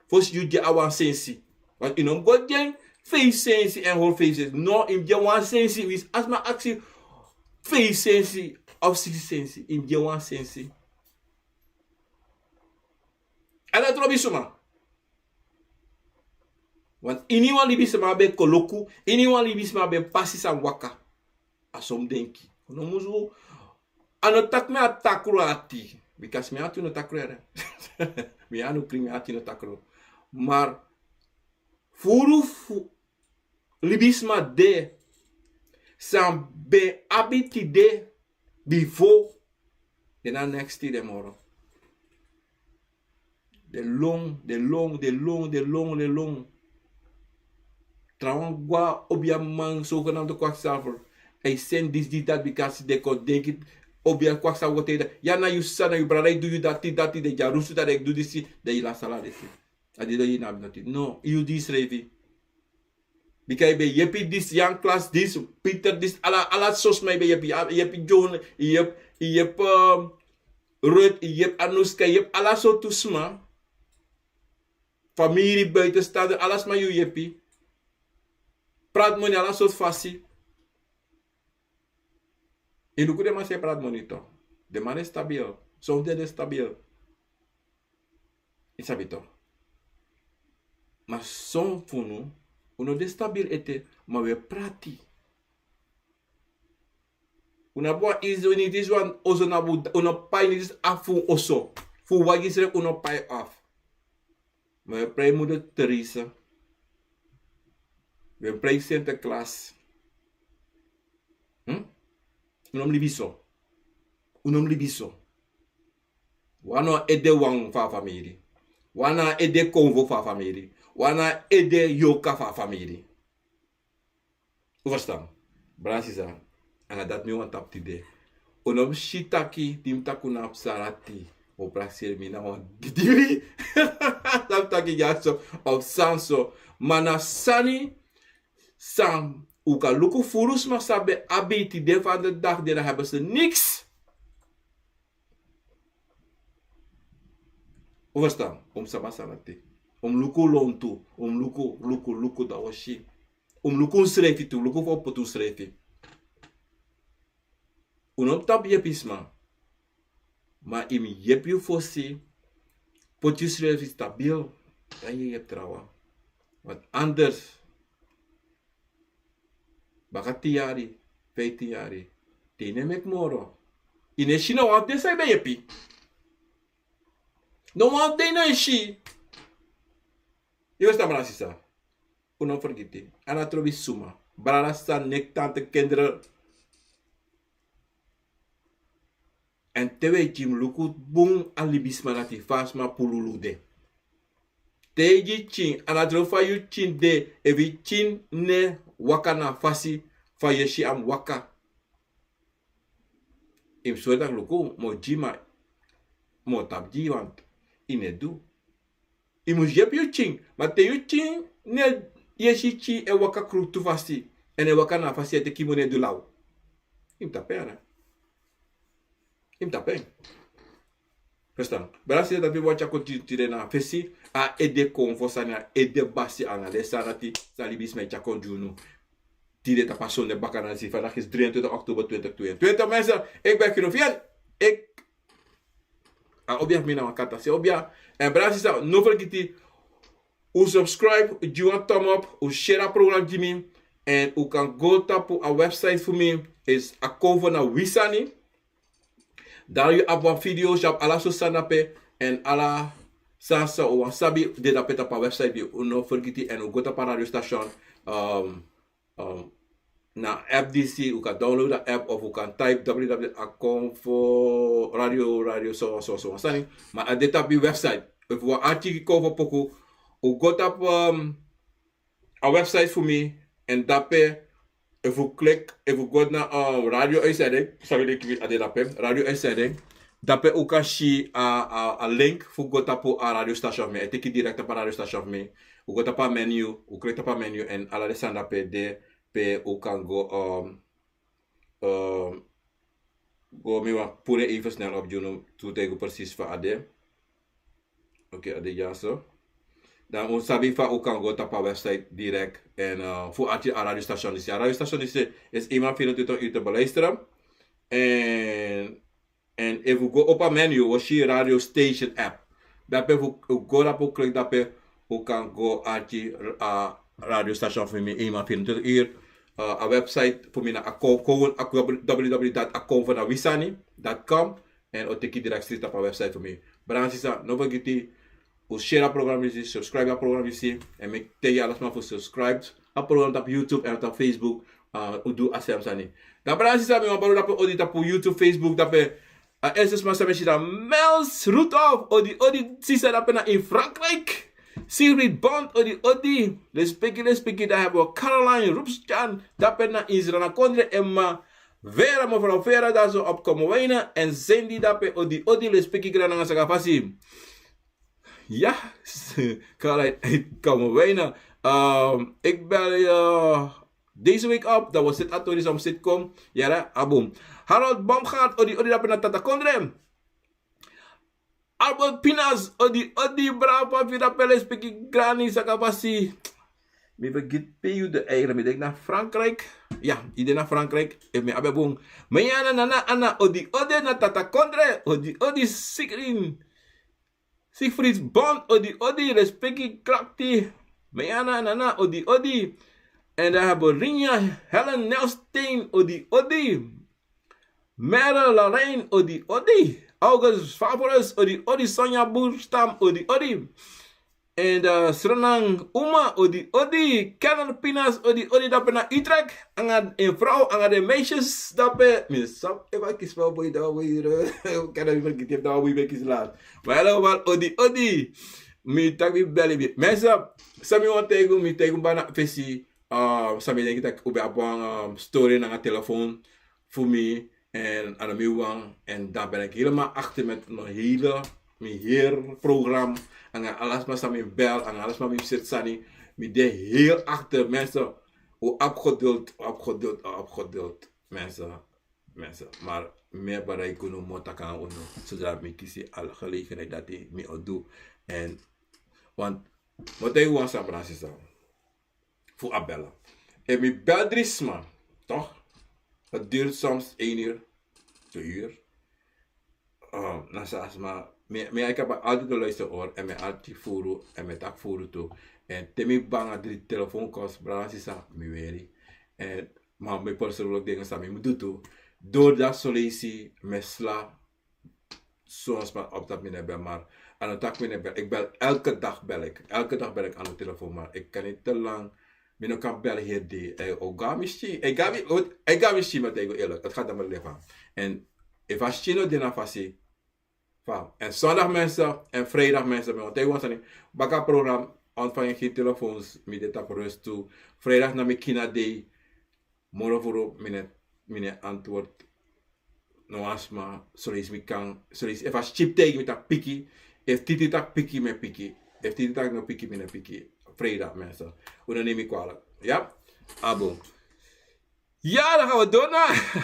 fosi yu gi en a wan sensi. Want yu no mus go gi en feifi sensi èn hori feifi sensi. No, yu mus gi en wan sensi. Winsi a sma aksi feifi sensi of siksi sensi, yu mus gi en wan sensi. A no trobi suma. Want iniwan libisma ben koloku, iniwan libisma ben pasi san waka. A so mi denki. No musu, a no taki mi abi takru ati. Bika mi ati no takru ere. Mi anu krin, mi ati no takru. Maar furu fu libisma de san ben abi tide bifo, den na neks tide moro. Den lon, den lon, den lon, den lon, den lon. Trawan gwa obiaman, zogenaamde kwakzalver. Hij seni disi, disi, dati, bikasi den kon denki obia kwakzalver go teki dati. Ya na yu sisa, na yu brada e du yu dati, dati, den dyarusu dati, den du disi, den yu lasi ala disi. A di den yu no abi noti. No, yu di srefi. Bika yu ben yepi disi, Jan Klas disi, Pieter disi, ala, ala so sma yu ben yepi, yu yepi John, yu yepi, yu yepi, ehm, Ruth, yu yepi Anuska, yu yepi ala sortu sma. Famiri, buitenstaander, ala sma yu yepi. Prati moni ala sortu fasi. Yu luku den man san e prati moni toch. Den man de stabil. Son fu den de stabil. Yu sabi toch. Ma son fu unu, un no de stabil ete, ma un e prati. Un no abi wan izi, un no abi wan oso, un no abi, un no pai, un no abi fu oso. Fu wagi srefi un no pai af. Ma un e prei moeder Teresa. Un e prei Sinterklaas. Hm? Un no mus libi so. Un no mus libi so. Wan na ede wan fu a famiri. Wan na ede konfo fu a famiri. Wan na ede yorka fu a famiri. Un ferstan? Brada, sisa, a na dati mi wani tapu tide. Un no mus si taki, di mi taki un no abi sarati, un o prakseri mi na wan didiri. San mi taki dyaso, of san so. Ma na sani san un kan luku furu sma san ben abi, tide vandaag de dag den no abi niks. Un ferstan? Un mus sabi a sani dati. Un mus luku un lontu, un mus luku, luku, luku, dan un o si. Un mus luku unsrefi tu, luku fa un poti unsrefi. Un no mus tapu yepi sma. Ma yu mus yepi yu fosi, poti yusrefi stabil, dan yu e yepi trawan. Want anders, baka tin yari, feitin yari, te yu no e meki moro, yu no e si na wan fu den san yu ben yepi. No wan fu den yu no e si. Yu e ferstan, brada sisa? Un no fergiti, a no trobi suma. Brada, sisa, nek, tante, kinderen. Èn te wi e gi, mus luku bun a libisma dati, fa a sma pululu de. Te yu gi yu pikin, a no trobi fa yu pikin de, efu yu pikin no e waka na a fasi fa yu e si a mus waka. Yu mus sori taki luku, mi o gi, ma mi o tapu gi, want yu no e du. Yu mus yepi yu pikin, ma te yu pikin no e, yu e si yu pikin e waka krutu fasi, èn e waka na a fasi e teki moni e du law, yu mus tapu en, a no? Yu mus tapu en. Ferstan? Brada, sisa, dati mi wani tyari kon gi unu tide na fesi, a ede konfo sani, a ede basi anga den sani dati san libisma e tyari kon gi unu. Tide tapu a sonde bakadati, vandaag is drieëntwintig oktober twintig tweeëntwintig, mensen. Ik ben Kino Fian. Ik, a obia fu mi na wan kata, se obia. Èn brada, sisa, no fergiti, un subscribe, un gi wan thumb up, un share a program gi mi. Èn un kan go tapu a website fu mi, is a konfo na wi sani. Dan yu abi wan video, yu abi ala sortu sani dape. Èn ala sani san un wani sabi de dape tapu a website fu mi. Un no fergiti, èn un go tapu a radio station, um, um, na app disi, un kan download a app of un kan type w w w dot a konfo radio, radio so, so, so, sani. Ma a de tapu yu website. Efu un wani arki konfo poku, un go tapu, um, a website fu mi, èn dape, efu un klik, efu un go na, um, radio uitzending, sabi de ki a de dape, radio uitzending, dape un kan si a, a, a link fu go tapu a radio station fu mi, e teki direct tapu a radio station fu mi. Un go tapu a menu, un klik tapu a menu, èn ala den sani dape de, pe un kan go, um, um, go, mi wani puru en even snel op gi unu, fu taigi unu precies fa a de. Oké, a de dyaso. Dan un sabi fa un kan go tapu a website direct. Èn, eh, fu arki a radio station disi. A radio station disi is eenmaal vierentwintig uur te beluisteren. Èn, èn efu un go opo a menu, un o si radio station app. Dape efu un go dape, un klik dape, un kan go arki a radio station fu mi eenmaal vierentwintig uur. Eh, a website fu mi na a kon-, kon-, a w w w dot a konfo na wi sani dot com. Èn un o teki direct straight tapu a website fu mi. Brada, sisa, no fergiti, un share a program disi, subscribe a program disi. Èn mi e taigi ala sma fu subscribe a program tapu YouTube èn tapu Facebook. Ah, un du a sem sani. Dan brada, sisa, mi wani bari dape odi tapu YouTube, Facebook, dape. A eerste sma san mi e si na Mels Rudolph, odi, odi, sisa, dape na in Frankrijk. Sigrid Bond, odi, odi. Lespeki, lespeki, dan hebben we Caroline Rupsjan, dape na in Sranan kondre, Emma Vera, mevrouw Vera, daar zo op Kommerwijnen. En Cindy dape, odi, odi, lespeki, gran nanga saka fasi. Ja, Caroline uit Kommerwijnen. Ehm, ik bel je deze week op, dan we zit a tori san mus seti kon. Ja, dan, a bun. Harold Baumgart, odi, odi, dape na Tata Kondre. Albert Pinas, odi, odi, brada, fu a firi a pe, lespeki, gran nanga saka fasi. Mi vergiti pe yu de eigenlijk, mi denki na Frankrijk. Ja, yu de na Frankrijk, efu mi abi bun. Meyana nana ana, odi, odi, na Tata Kondre, odi, odi, Sigrin. Siegfried Bond, odi, odi, lespeki, krakti. Meyana nana, odi, odi. En dan hebben we Rinja, Helen Nelstein, odi, odi. Merle Lorrain, odi, odi. August Favorus, odi, odi. Sonja Boerstam, odi, odi. En, eh, Srenang Uma, odi, odi. Kenneth Pinas, odi, odi. Dape na Utrecht. Nanga en vrouw, nanga de meisjes dape. Mi sabi efu a kisi wan boi, dan wan boi, eh, kan mi fergiti, dan wan boi ben kisi last. Ma helemaal, odi, odi. Mi taki mi beli mi. Mensen, san mi wani taigi unu, mi taigi unu baka na fesi, eh, san mi denki taki un ben abi wan, eh, story nanga telefoon fu mi, en a no mi wan, en dan ben ik helemaal achter met mijn hele, mijn hele programma. Nanga ala sma san mi bel, nanga ala sma san mi seti sani, mi de heel achter, mensen. Un abi geduld, un abi geduld, un abi geduld, mensen. mensen. Maar mi e bereik unu, mi o taki nanga unu, zodat mi kisi a gelegenheid dati mi o du. En want mi o taigi wan sani, brada, sisa, fu a bel. Efu mi bel dri sma, toch? Het duurt soms één uur, twee uur. Ehm, na so a sma, mi, mi e kaba altijd de luister, hoor, en mi e arki furu, en mi e taki furu tu. En te mi banga dri telefoon kosi, brada, sisa, mi weri. En, maar mi persoonlijk dingen san mi mus du tu. Doordat son leisi mi e sla son sma op dat mi no e bel, maar a no taki mi no e bel. Ik bel, elke dag bel ik. Elke dag bel ik aan de telefoon, maar ik kan niet te lang, mi no kan bel heel de. Hij o go na mi skin, hij go na mi, hij go na mi skin, maar tegen eerlijk, het gaat om mijn leven. En efu a skin no de na fasi, fa. En zondag, mensen, en vrijdag, mensen, mi o taigi wan sani. Baka program, ontvang ik geen telefoons, mi de tapu rust tu. Vrijdag na mi kina dei. Moro furu mi no e, mi no e antwoord no wan sma, son leisi mi kan, son leisi efu a skin taigi mi taki piki, efu Titi taki piki, mi e piki, efu Titi taki no piki, mi no e piki. Vrijdag, mensen. Un no neem mi kwalijk. Ja? Abo. Ja, dan gaan we door naar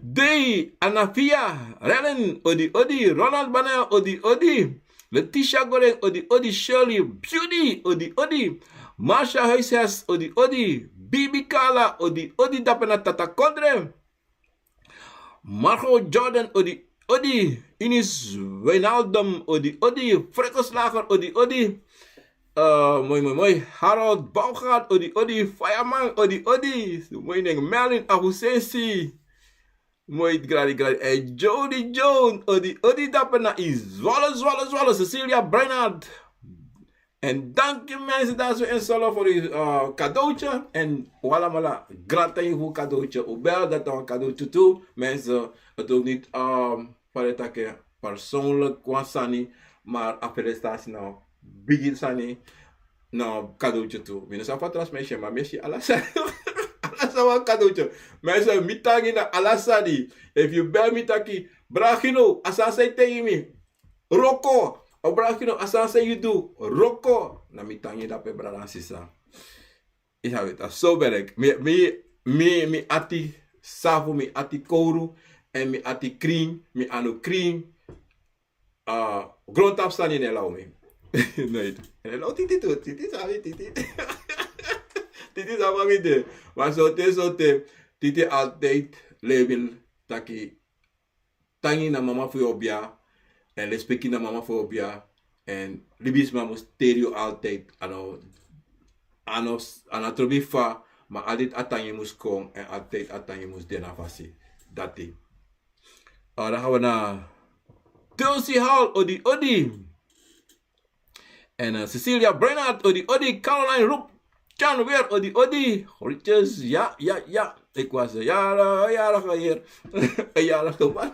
Dei Anafia Rellen, odi odi, Ronald Banel, odi odi, Letitia Goreng, odi odi, Shirley Beauty, odi odi, Marsha Huishes, odi odi, Bibi Kala, odi odi, dape na Tata Kondre, Margot Jordan, odi odi, Ines Wijnaldum, odi odi, Freckles Lager, odi odi, eh, moi, moi, moi, Harold Baumgart, odi odi, Fireman, odi odi, moi nen, Merlin Ahusensi, moi, gradi gradi, eh, Jody Jones, odi odi, dape na i, Zwalle, Zwalle, Zwalle, Cecilia Bernard. En dank u mensen daar zo in Zwolle voor uw, eh, cadeautje. En voilà, voilà. Gratis voor cadeautje. U bel dat dan cadeautje toe. Mensen, het hoeft niet, ehm, voor te takken persoonlijk wan sani, maar a felicitatie na bigi sani, na cadeautje tu. Mi no sabi fa tra sma e si en, ma mi e si ala sani. Ala sani wan cadeautje. Mensen, mi tangi na ala sani. Efu yu bel mi taki, Brada Gino, a sani san yu taigi mi, wroko. O Brada Gino, a sani san yu du, wroko. Na mi tangi dape, brada nanga sisa. Yu sabi, dati so werk. Mi, mi, mi, mi ati safu, mi ati kowru, en mi ati krin, mi anu krin. Ah, grondtapu sani no e law mi. Nooit. No e law Titi tu, Titi sabi, Titi. Titi sabi fa mi de. Ma sorte, sorte, Titi altijd lebi taki tangi na mama fu yu obia, en lespeki na mama fu yu obia, en libisma mus teri yu altijd, a no, a no, a no trobi fa, ma altijd a tangi mus kon, en altijd a tangi mus de na fasi. Dati. Ah, dan gaan we naar Tulsi Hall, odi odi. En, eh, Cecilia Bernard, odi odi, Caroline Roep, Chan weer, odi odi. Groetjes, ja, ja, ja. Ik was een jarige, jarige heer. Een jarige man.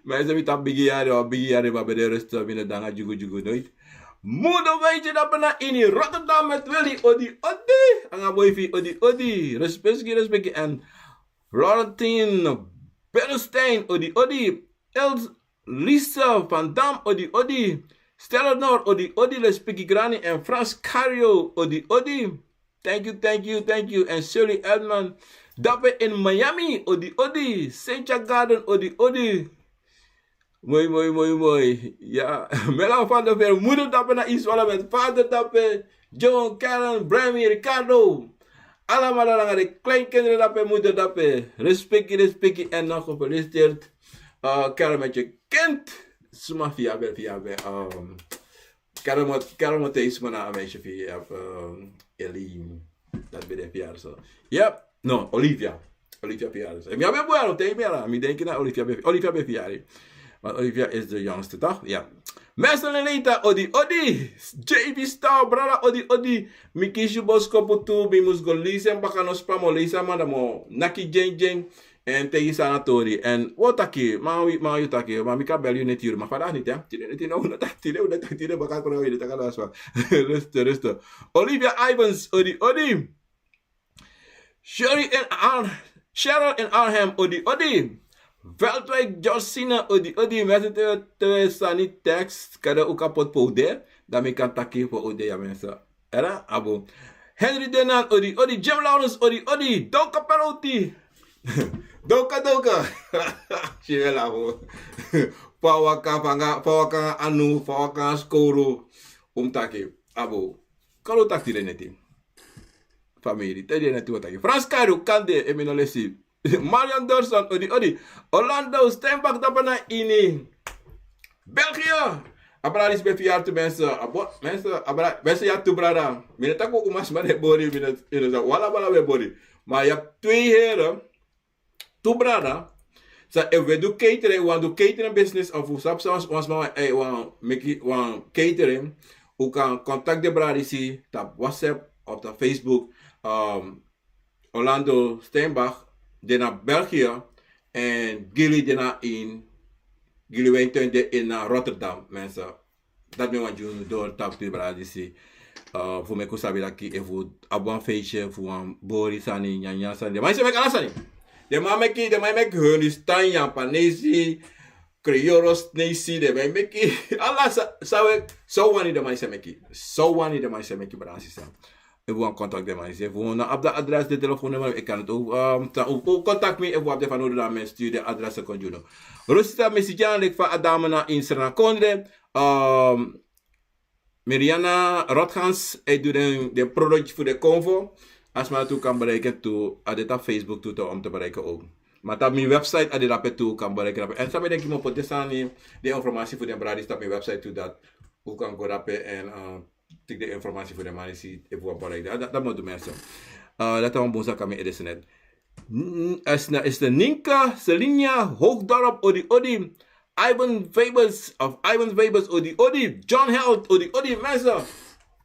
Mensen, mi tapu bigi yari, o bigi yari, ma ben de rust, mi no de nanga dyugu dyugu nooit. Moeder Wijntje, dape na ini Rotterdam met Willy, odi odi. Nanga boy fi, odi odi. Respectki, respectki. En Florentine Bernstein, odi odi. Els Lisa van Dam, odi odi. Stella Noor, odi odi, lespeki grani, en Frans Cario, odi odi. Thank you, thank you, thank you. En Shirley Edman, dape in Miami, odi odi. Cynthia Garden, odi odi. Moi, moi, moi, moi. Ja, Mela van der Veer, moeder dape na Iswala met vader dape. John, Karen, Bremy, Ricardo. Allemaal nanga de kleinkinderen dape, moeder dape. Respectki, respectki en nog gefeliciteerd. Eh, Karen met je kind. Suma fi yu abi, fi yu abi, ehm, Karen moet, Karen moet deze maar naar een meisje fi yu abi, ehm, Eline. Dat ben de verjaardag zo. Yep. No, Olivia. Olivia verjaardag. Mi abi bun, tegen mi ala. Mi denki na Olivia ben, Olivia ben verjaardag. Want Olivia is de jongste, toch? Ja. Meester Lelita, odi odi. J B Star, brada, odi odi. Mi kisi boskopu tu, mi mus go leisi en baka, no span, mi o leisi a man, dan mi o naki dyen dyen. En taigi san na tori. En wi o taki, ma wi, ma wi o taki, ma mi kan bel yu neti yuru, ma vandaag niet, hè. Tide neti, no, no, taki tide, no, taki tide, baka, kon wi taki na span. Rust, rust. Olivia Ivans, odi odi. Sherry in Ar-, Cheryl in Arnhem, odi odi. Veldwijk Georgina, odi odi. Mensen, te, te sani tekst, kada u kapot pode, dan mi kan taki fu ode, ja, mensen. Era, abo. Henry Denan, odi odi. Jim Lawrence, odi odi. Don Kaperoti. Doka doka. Si e lafu. Fa waka fanga, fa waka anu, fa waka skoro. Un mus taki, abo. Kalo taki den neti. Famiri, te den neti un taki. Frans Karu, kande, e mi no lesi. Marion Dorson, odi, odi. Orlando Steinbach, dapana ini. België. Abra, respect fu yari tu mensen. Abo, mensen, abra, mensen yari tu brada. Mi no taki un mas man e bori, mi no, mi no sa, wala, wala we bori. Maar je hebt twee heren, tu brada. Sa efu we du catering, wan du catering business of un sabi san wan sma, eh, wan meki, wan catering. Un kan contact den brada disi, tapu WhatsApp of tapu Facebook. Um, Orlando Steinbach, den na België. En Gilly den na in, Gilly Weintuin den in, eh, Rotterdam, mensen. Dati mi wani gi unu doro tapu tu brada disi. Eh, fu meki un sabi taki efu un abi wan feestje fu wan bori sani, nyanyan sani. Den man disi e meki ala sani. Den man meki, den man meki honi stan, Japanesi, Creoles, Nesi, den man meki. Ala sa, sa we, so wani den man disi e meki. So wani den man disi e meki, brada sisa. Efu un wani contact den man disi, efu un no abi den adres, den telefoonnummer, un kan tu, um, ta, un, un contact mi, efu un abi den fanowdu dan mi e stuur den adres kon gi unu. Rosita Misijan, leki fa a dame na in Sranan Kondre, um, Miriana Rotgans, e du den, den product fu den konfo. A sma tu kan bereiken tu, a de tapu Facebook tu, om te bereiken ook. Maar tapu mi website a de dape tu, kan bereiken dape. En san mi denki mi o poti den sani, den informatie fu den brada disi tapu mi website tu, dati un kan go dape en, uh, teki den informatie fu den man disi, efu un wani bereiken. Dati, dati mi o du, mensen. Uh, dati a wan bun sani kan mi e de so net. N-, Esna, Esna Ninka, Selinia, Hoogdorp, odi, odi. Ivan Fabers, of Ivan Fabers, odi, odi. John Held, odi, odi, mensen.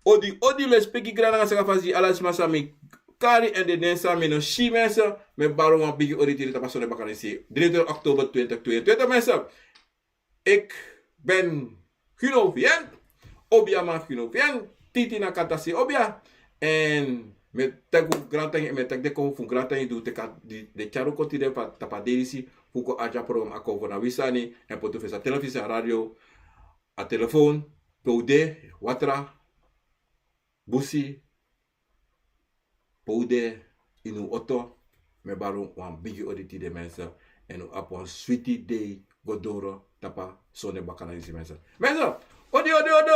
Odi, odi, lespeki, grandnanga, saka fasi, ala sma san mi kari, en den nen san mi no si, mensen. Mi e bari wan bigi odi tide tapu a Sonde Bakana disi. Drieëntwintig oktober twintig tweeëntwintig, mensen. Ik ben Guno Vien. Obia man Guno Vien. Titi na Katasi Obia. En mi e taki un grantangi, mi e taki den konfo fu un grantangi di un teki den tyari un kon tide tapu a dei disi fu kon arki a program Akomfo na wi sani, en poti un fesi a telefisi, a radio, a telefoon, pe un de, watra, busi, pe un de, ini un oto. Mi e bari un wan bigi odi tide, mensen. En un abi wan switi dei go doro tapu a Sonde Bakana disi, mensen. Mensen, odi, odi, odi.